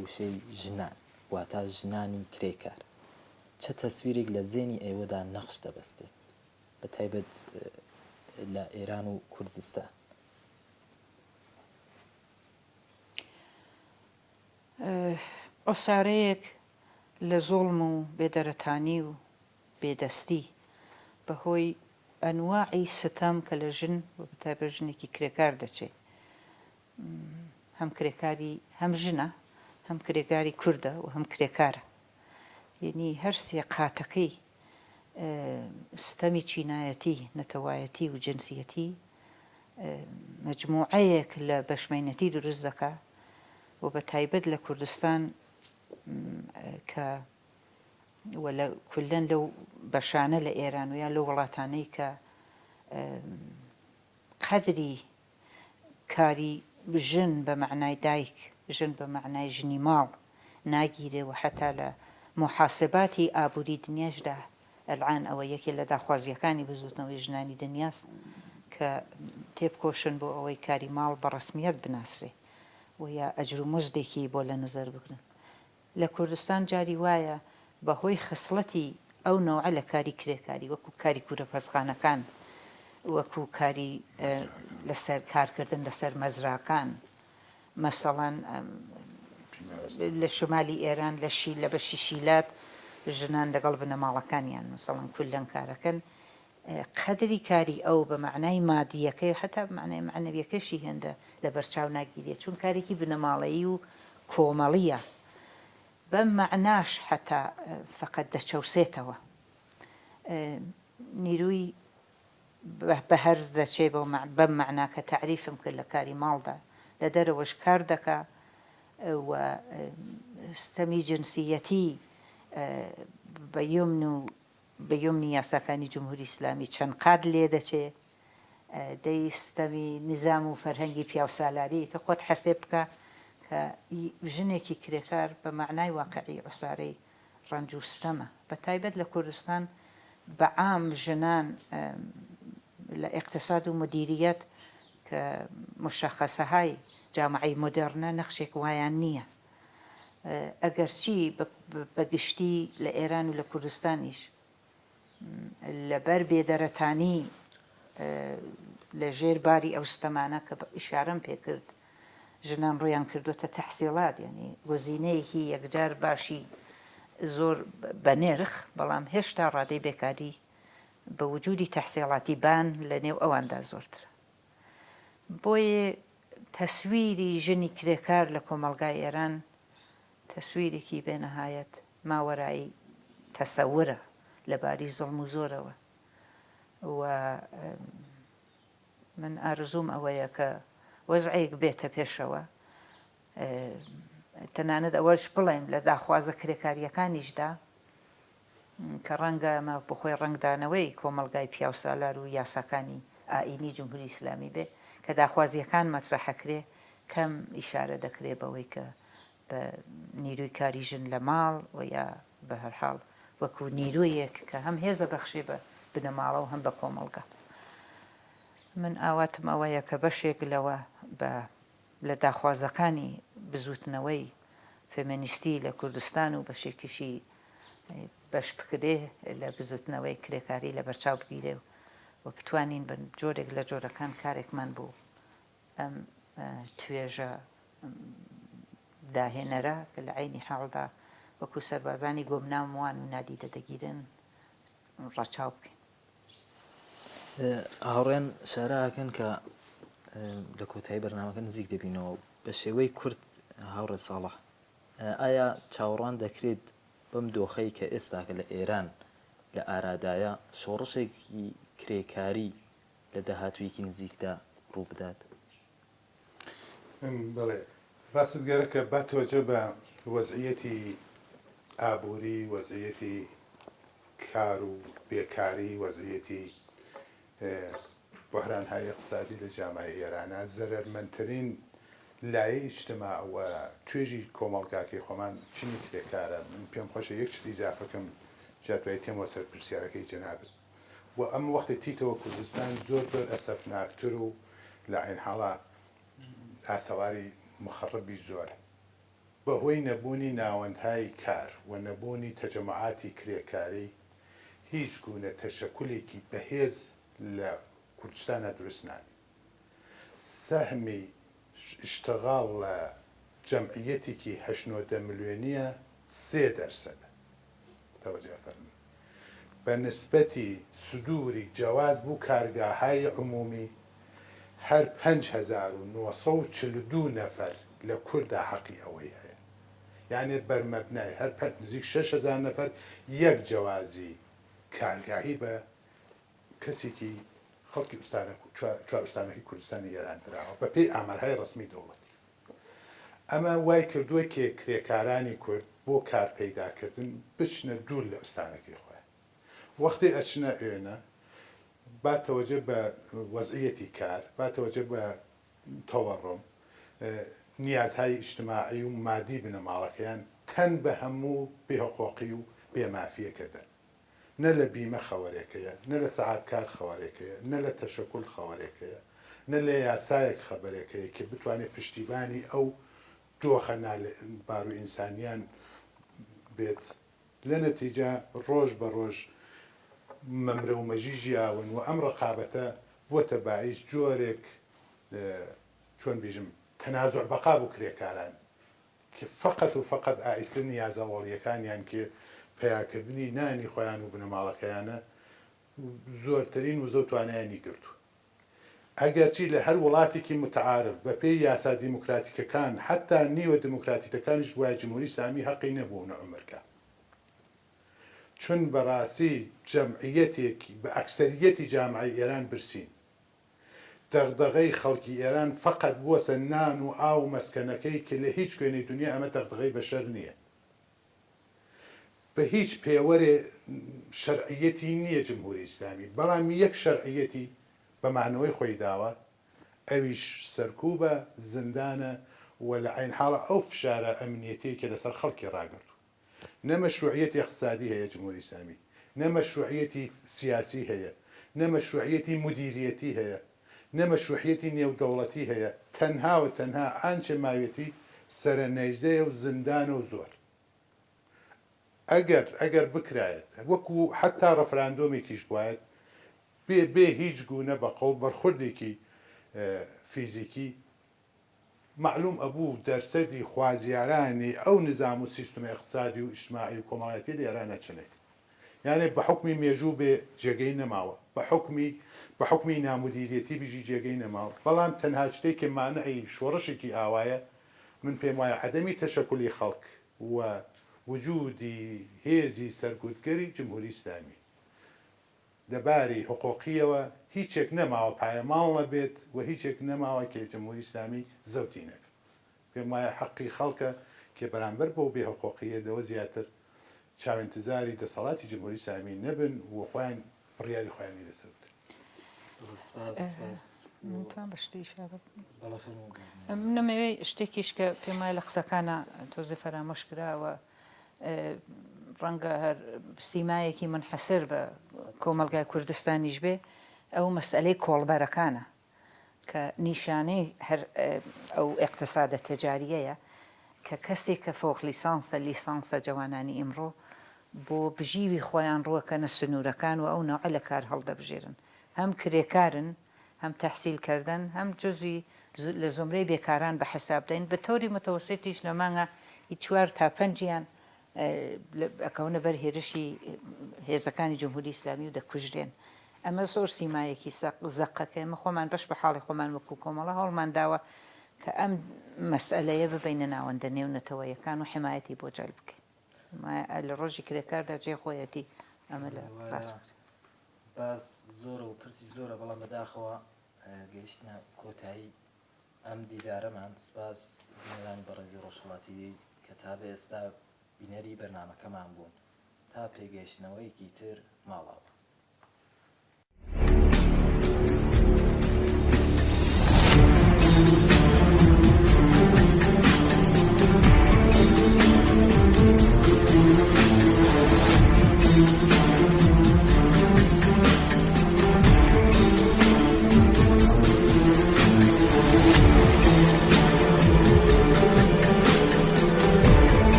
وشەی ژنان، واتا ژنانی کرێکار، چە تەسویرێک لە زێنی ئێوەدا نەخش دەبەستێت، بە تایبەت لە ئێران و کوردستان؟ عوسارەیەک لە زوڵم و بێدەرەتانی و بێدەستی بە هۆی ئەنواعی ستەم کە لە ژن و بە تایبەت ژنێکی کرێکار دەچێ هەم کرێکاری هەم ژنە هەم کرێگاری کوردە و هەم کرێکارە یەنی هەر سێ قاتەکەی ستەمی چینایەتی نەتەوایەتی و جنسیەتی مجموعەیەک لە بەشمەینەتی دروست دەکا و بە تایبەت لە کوردستان کە و لە کولەن لەو بەشانە لە ئێران و یا لەو وڵاتانەی کە قەدری کاری ژن بە مەعنای دایک، ژن بە مەعنای ژنی ماڵ ناگیرێ و حەتا لە موحاسباتی ئابووری دنیاشدا ئەلعان ئەوە یەکێ لە داخوازییەکانی بزووتنەوەی ژنانی دنیاست کە تێبکۆشن بۆ ئەوەی کاری ماڵ بە ڕەسمییەت بناسرێ و یا ئەجر و مزدێکی بۆ لە نەزەر بگرن. لە کوردستان جاری وایە بە هۆی خسڵەتی ئەو نەوعە لە کاری کرێکاری وەکوو کاری کوورەپەزخانەکان، وەکوو کاری لەسەر کارکردن لەسەر مەزراکان، مەسەڵەن لە شومالی ئێران لە شی لە بەشی شیلات ژنان لەگەڵ بنەماڵەکانیان مەسەڵەن کولەن کارەکەن قەدری کاری ئەو بە مەعنای مادییەکەی و حەتا بە مەعنای مەعنەوییەکەشی هێندە لەبەرچاو ناگیرێت، چون کارێکی بنەماڵەیی و کۆمەڵییە، بەم مەعناش حەتا فەقەت دەچەوسێتەوە. نیروی بە هەرز دەچێ بەم مەعنا کە تەعریفم کرد لە کاری ماڵدا، لە دەرەوەش کار دەکا و ستەمی جنسییەتی بە یومن و بە یومنی یاساکانی جمهوری ئیسلامی چەند قات لێ دەچێ دەی ستەمی نیزام و فەرهەنگی پیاوسالاری ئیتر خۆت حەسێب بکە کە ژنێکی کرێکار بە مەعنای واقعی عوسارەی ڕەنج و ستەمە بە تایبەت لە کوردستان بە عام ژنان لە ئیقتساد و مودیریەت کە مشەخەسەهای جامعەی مۆدێڕنە نەخشێک وایان نییە ئەگەرچی بە گشتی لە ئێران و لە کوردستانیش لەبەر بێدەرەتانی لە ژێر باری ئەو ستەمانە کە ئیشارەم پێ کرد ژنان ڕوویان کردووەتە تەحسیڵات یانی گۆزینەیەکی یەکجار باشی زۆر بەنێرخ بەڵام هێشتا ڕادەی بێکاری بە وجودی تەحسێڵاتی بان لە نێو ئەواندا زۆرترە بۆیە تەسویری ژنی کرێکار لە کۆمەڵگای ئێران تەسویرێکی بێ نەهایەت ماوەرایی تەسەورە لە باری زوڵم و زۆرەوە و من ئارزووم ئەوەیە کە وەزعێک بێتە پێشەوە تەنانەت ئەوەش بڵێم لە داخوازە کرێکارییەکانیشدا کە ڕەنگە ئەمە بۆ خۆی ڕەنگدانەوەی کۆمەڵگای پیاوسالار و یاساکانی ئائینی جمهوری ئیسلامی بێ، کە داخوازییەکان مەترەحەکرێ کەم ئیشارە دەکرێ بەوەی کە بە نیروی کاری ژن لە ماڵ و یا بە هەر حاڵ وەکوو نیرویەک کە هەم هێز ئەبەخشێ بە بنەماڵە و هەم بە کۆمەڵگا. من ئاواتم ئەوەیە کە بەشێک لەوە بە لە داخوازەکانی بزووتنەوەی فێمێنیستی لە کوردستان و بەشێکیشی بەش بکرێ لە بزووتنەوەی کرێکاری لەبەرچاو بگیرێ و بتوانین بە جۆرێک لە جۆرەکان کارێکمان بۆ ئەم توێژە داهێنەرە کە لە عەینی حاڵدا وەکوو سەربازانی گۆمنام وان و نادیدە دەگیرێن ڕەچاو بکەین. هاوڕێن ئشارە ئەکەن کە لە کۆتایی بەرنامەکە نزیک دەبینەوە بە شێوەی کورت هاوڕێ ساڵح ئایا چاوەڕوان دەکرێت بەم دۆخەی کە ئێستاکە لە ئێران لە ئارادایە شۆڕشێکی کرێکاری لە داهاتوویەکی نزیکدا ڕووبدات؟ بەڵێ ڕاستت گەرەکە با تەوەجە بە وەزعیەتی ئابووری، وەزعیەتی کار و بێکاری، وەزعیەتی بوحرانهای ئیقتسادی لە جامعەی ئێرانا، زەرەرمەندترین لایەی ئیجتماع و توێژی کۆمەڵگاکەی خۆمان چینی کرێکارە. من پێم خۆشە یەک شت ئیزافە کەم جا دوای تێمەوە سەر پرسیارەکەی جەنابت. و ئەم وەختی تیتەوە کوردستان زۆر زۆر ئەسەفناکتر و لە عەین حاڵا ئاسەواری مخەڕبی زۆرە. بە هۆی نەبوونی ناوەندهای کار و نەبوونی تەجەموعاتی کرێکاری هیچ گوونە تەشەکولێکی بەهێز لە کوردستانا دروست نابێ. سەهمی ئیشتغاڵ لە جەمعیەتێکی هەشت نۆ دە ملیۆنیە سێ دەرسەدە. تەوەجە فەرموون. بە نسبەتی سدوری جەواز بو کارگاهای عمومی هەر 5942 نەفەر لە کوردا حەقی ئەوەی هەیە. یانێ بەرمەبنای هەر پەنج نزیک 6000 نەفەر یەک جەوازی کارگاهی بە کەسێکی خەڵکی ئوستانە چوار ئوستانەکەی کوردستانی ئێران دراوە بە پێی ئامارهای ڕەسمی دەوڵەتی. ئەمە وای کردووە کێ کرێکارانی کورد بۆ کار پەیدا کردن بچنە دوور لە ئوستانەکەی خۆیان. وەختێ ئەچنە ئوێنە با تەوەجە بە وەزعیەتی کار، با تەوەجە بە تەوەڕۆم، نیازهای ئیجتماعی و مادی بنەماڵەکەیان تەن بە هەموو بێ هقۆقی و بێ مافیەکە دەن. نە لە بیمە خەوەرێکەیە، نە لە سەعات کار خەوەرێکەیە، نە لە تەشەکول خەوەرێکەیە، نە لە یاسایەک خەبەرێکەیە کە بتوانێ پشتیبانی ئەو دۆخە نالەبار و ئینسانیان بێت. لە نەتیجە ڕۆژ بە ڕۆژ مەمرە و مەژی ژیاون و ئەم ڕەقابەتە بووەتە باعیس جۆرێک چۆن بیژم تەنازوع بەقا بو کرێکاران کە فەقەت و فەقەت ئایستە نیازە ئەوەڵیەکانیان کێ پەیاکردنی نانی خۆیان و بنەماڵەکەیانە زۆرترین وزە و توانایانی گرتووە. ئەگەرچی لە هەر وڵاتێکی متعارف بە پێی یاسا دیموکراتیکەکان حەتا نیوە دموکراتیتەکانیش بوایە جمهوری ئیسلامی هەقی نەبوو نە عومرکا چون بەڕاستی جەمعیەتێکی بە ئەکسەریەتی جامعەی ئێران برسین دەغدەغەی خەڵکی ئێران فەقەت بووەسە نان و ئاو و مەسکەنەکەی کە لە هیچ کوێنەی دونیا ئەمە دەغدەغەی بەشەر نییە. بە هیچ پێوەرێ شەرعییەتی نییە جمهوری ئیسلامی، بەڵام یەک شەرعییەتی بە مانەوەی خۆی داوە ئەویش سەرکوبە، زیندانە و لە عەین حاڵا ئەو فشارە ئەمنییەتیەی کە لەسەر خەڵکی ڕاگرتووە. نە مەشروعیەتی ئیقتسادی هەیە جمهوری ئیسلامی، نە مەشروعیەتی سیاسی هەیە، نە مەشروعیەتی مودیریەتی هەیە، نە مەشروحیەتی نێودەوڵەتی هەیە، تەنها و تەنها ئانچە ماویەتی سەرە نەیزەیە و زیندانە و زۆر. ئەگەر ئەگەر بکرایەت وەکو حەتا ڕەفراندۆمێکیش بوایەت بێ بێ هیچ گونە بە قەوڵ بەرخوردێکی فیزیکی مەعلوم ئەبوو دەرسەدی خوازیارانی ئەو نزام و سیستمە ئیقتسادی و ئیجتماعی و کۆمەڵایەتیە لە ئێرانا چەنێکن. یانێ بە حوکمی مێژوو بێ جێگەی نەماوە، بە حوکمی بە حوکمی نامودیریەتی بژی جێگەی نەماوە، بەڵام تەنها شتێک کە مانعی شۆڕشێکی ئاوایە من پێم وایە عەدەمی تەشەکولی خەڵک و وجودی هێزی سەرکوتگەری جمهوری ئیسلامی. لە باری حقوقیەوە هیچێک نەماوە پایەماڵ نەبێت و هیچێک نەماوە کە جمهوری ئیسلامی زەوتی نەکا. پێم وایە حەقی خەڵکە کە بەرامبەر بەو بێ حقوقیە لەوە زیاتر چاوئینتزاری دەسەڵاتی جمهوری ئیسلامی نەبن و خۆیان بڕیاری خۆیانی لەسەر بدەن. سپاس سپاس. من توان بە شتێ ئیشارە بکەم؟ بەڵێ فەرموو. من نەمەوێ شتێکیش کە پێم وایە لە قسەکانا تۆزێ فەرامۆش کراوە ڕەنگە هەر سیمایەکی منحەسر بە کۆمەڵگای کوردستانیش بێ ئەو مەسئەلەی کۆڵبەرەکانە کە نیشانەی هەر ئەو ئیقتسادە تەجاریەیە کە کەسێک کە فۆق لیسانسە لیسانسە جەوانانی ئیمڕۆ بۆ بژیوی خۆیان ڕوەکەنە سنوورەکان و ئەو نەوعە لە کار هەڵدەبژێرن هەم کرێکارن هەم تەحسیل کردن هەم جزوی لە زومرەی بێکاران بە حساب دەین بە تەوری متەوسیتیش لە مانگا ی چوار تا پەنجیان ئەکەونە بەر هێرشی هێزەکانی جمهوری ئیسلامی و دەکوژرێن. ئەمە زۆر سیمایەکی زەقە کە ئێمە خۆمان بەش بە حاڵی خۆمان وەکوو کۆمەڵە هەوڵمان داوە کە ئەم مەسئەلەیە ببەینە ناوەندە نێونەتەوەیەکان و حمایەتی بۆ جەلب بکەین. لە ڕۆژی کرێکاردا جێی خۆیەتی ئەمە لە باس بکرێت. باس زۆرە و پرسی زۆرە بەڵام بەداخەوە گەیشتنە کۆتایی ئەم دیدارەمان سپاس بینەرانی بەڕێزی ڕۆژهەڵاتی کە تا بە ئێستا بینەری بەرنامەکەمان بوون تا پێگەیشتنەوەیەکی تر ماڵاوا.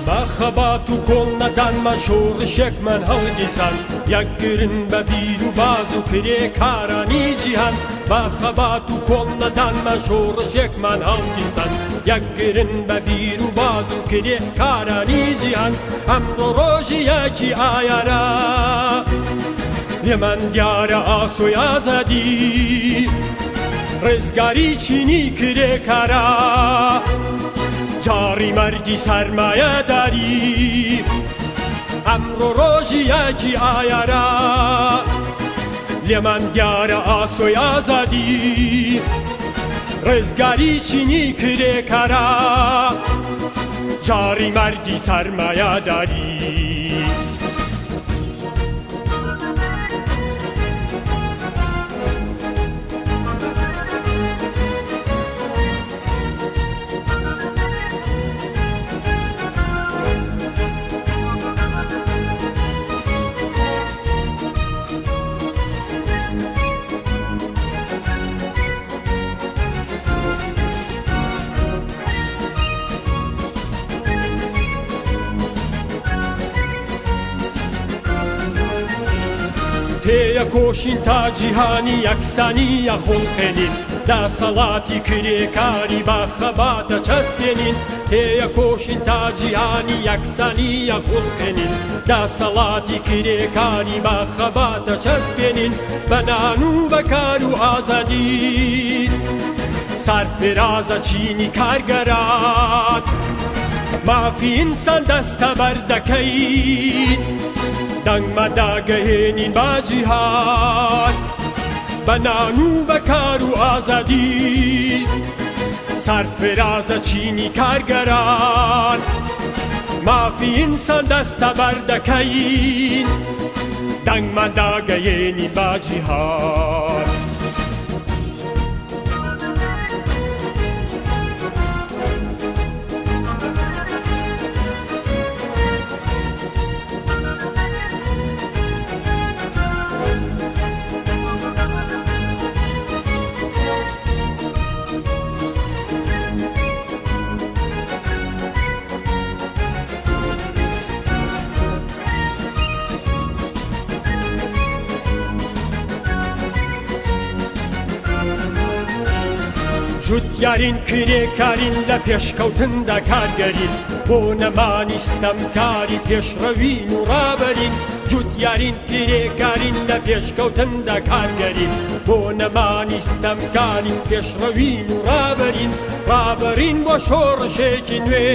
بە خەبات و کۆڵ نەدانمان شۆڕشێکمان هەڵگیرساند، یەکگرن بە بیر و باز و کرێکارانی جیهان. بە خەبات و کۆڵ نەدانمان شۆڕشێکمان هەڵگیرساند، یەکگرن بە بیر و باز و کرێکارانی جیهان. ئەمڕۆ ڕۆژی یەکی ئایارە، لێمان دیارە ئاسۆی ئازادی. ڕزگاری چینی کرێکارە، جاڕی مەرگی سەرمایەداری. ئەمڕۆ ڕۆژی یەکی ئایارە، لێمان دیارە ئاسۆی ئازادی. ڕزگاری چینی کرێکارە، جاڕی مەرگی سەرمایەداری. تێیەکۆشین تا جیهانی یەکسانی ئەخوڵقێنین، دەسەڵاتی کرێکاری بە خەباتە چەسپێنین. تێیەکۆشین تا جیهانی یەکسانی ئەخوڵقێنین، دەسەڵاتی کرێکاری بە خەباتە چەسپێنین. بە نان و بە کار و ئازادی سەرفرازە چینی کارگەران، مافی ئینسان دەستەبەر دەکەین، دەنگمان داگەهێنین بە جیهان، بە نان و بە کار و ئازادی سەرفرازە چینی کارگەران، مافی ئینسان دەستەبەر دەکەین، دەنگمان داگەیەنین بە جیهان. جوتیارین کرێکارین لە پێشکەوتندا کارگەرین بۆ نەمانی ستەمکاری پێشڕەوین و ڕابەرین جوتیارین کرێکارین لە پێشکەوتندا کارگەرین بۆ نەمانی ستەمکاری پێشڕەوین و ڕابەرین ڕابەرین بۆ شۆڕشێکی نوێ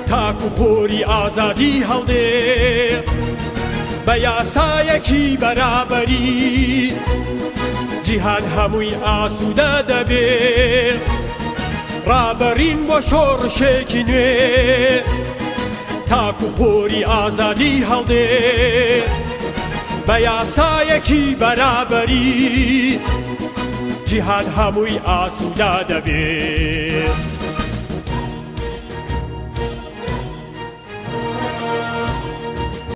تاکو خۆری ئازادی هەڵدێ بە یاسایەکی بەرابەری جیهان هەمووی ئاسوودە دەبێ ڕابەرین بۆ شۆڕشێکی نوێ. تاکو خۆری ئازادی هەڵدێ بە یاسایەکی بەرابەری جیهان هەمووی ئاسوودە دەبێ.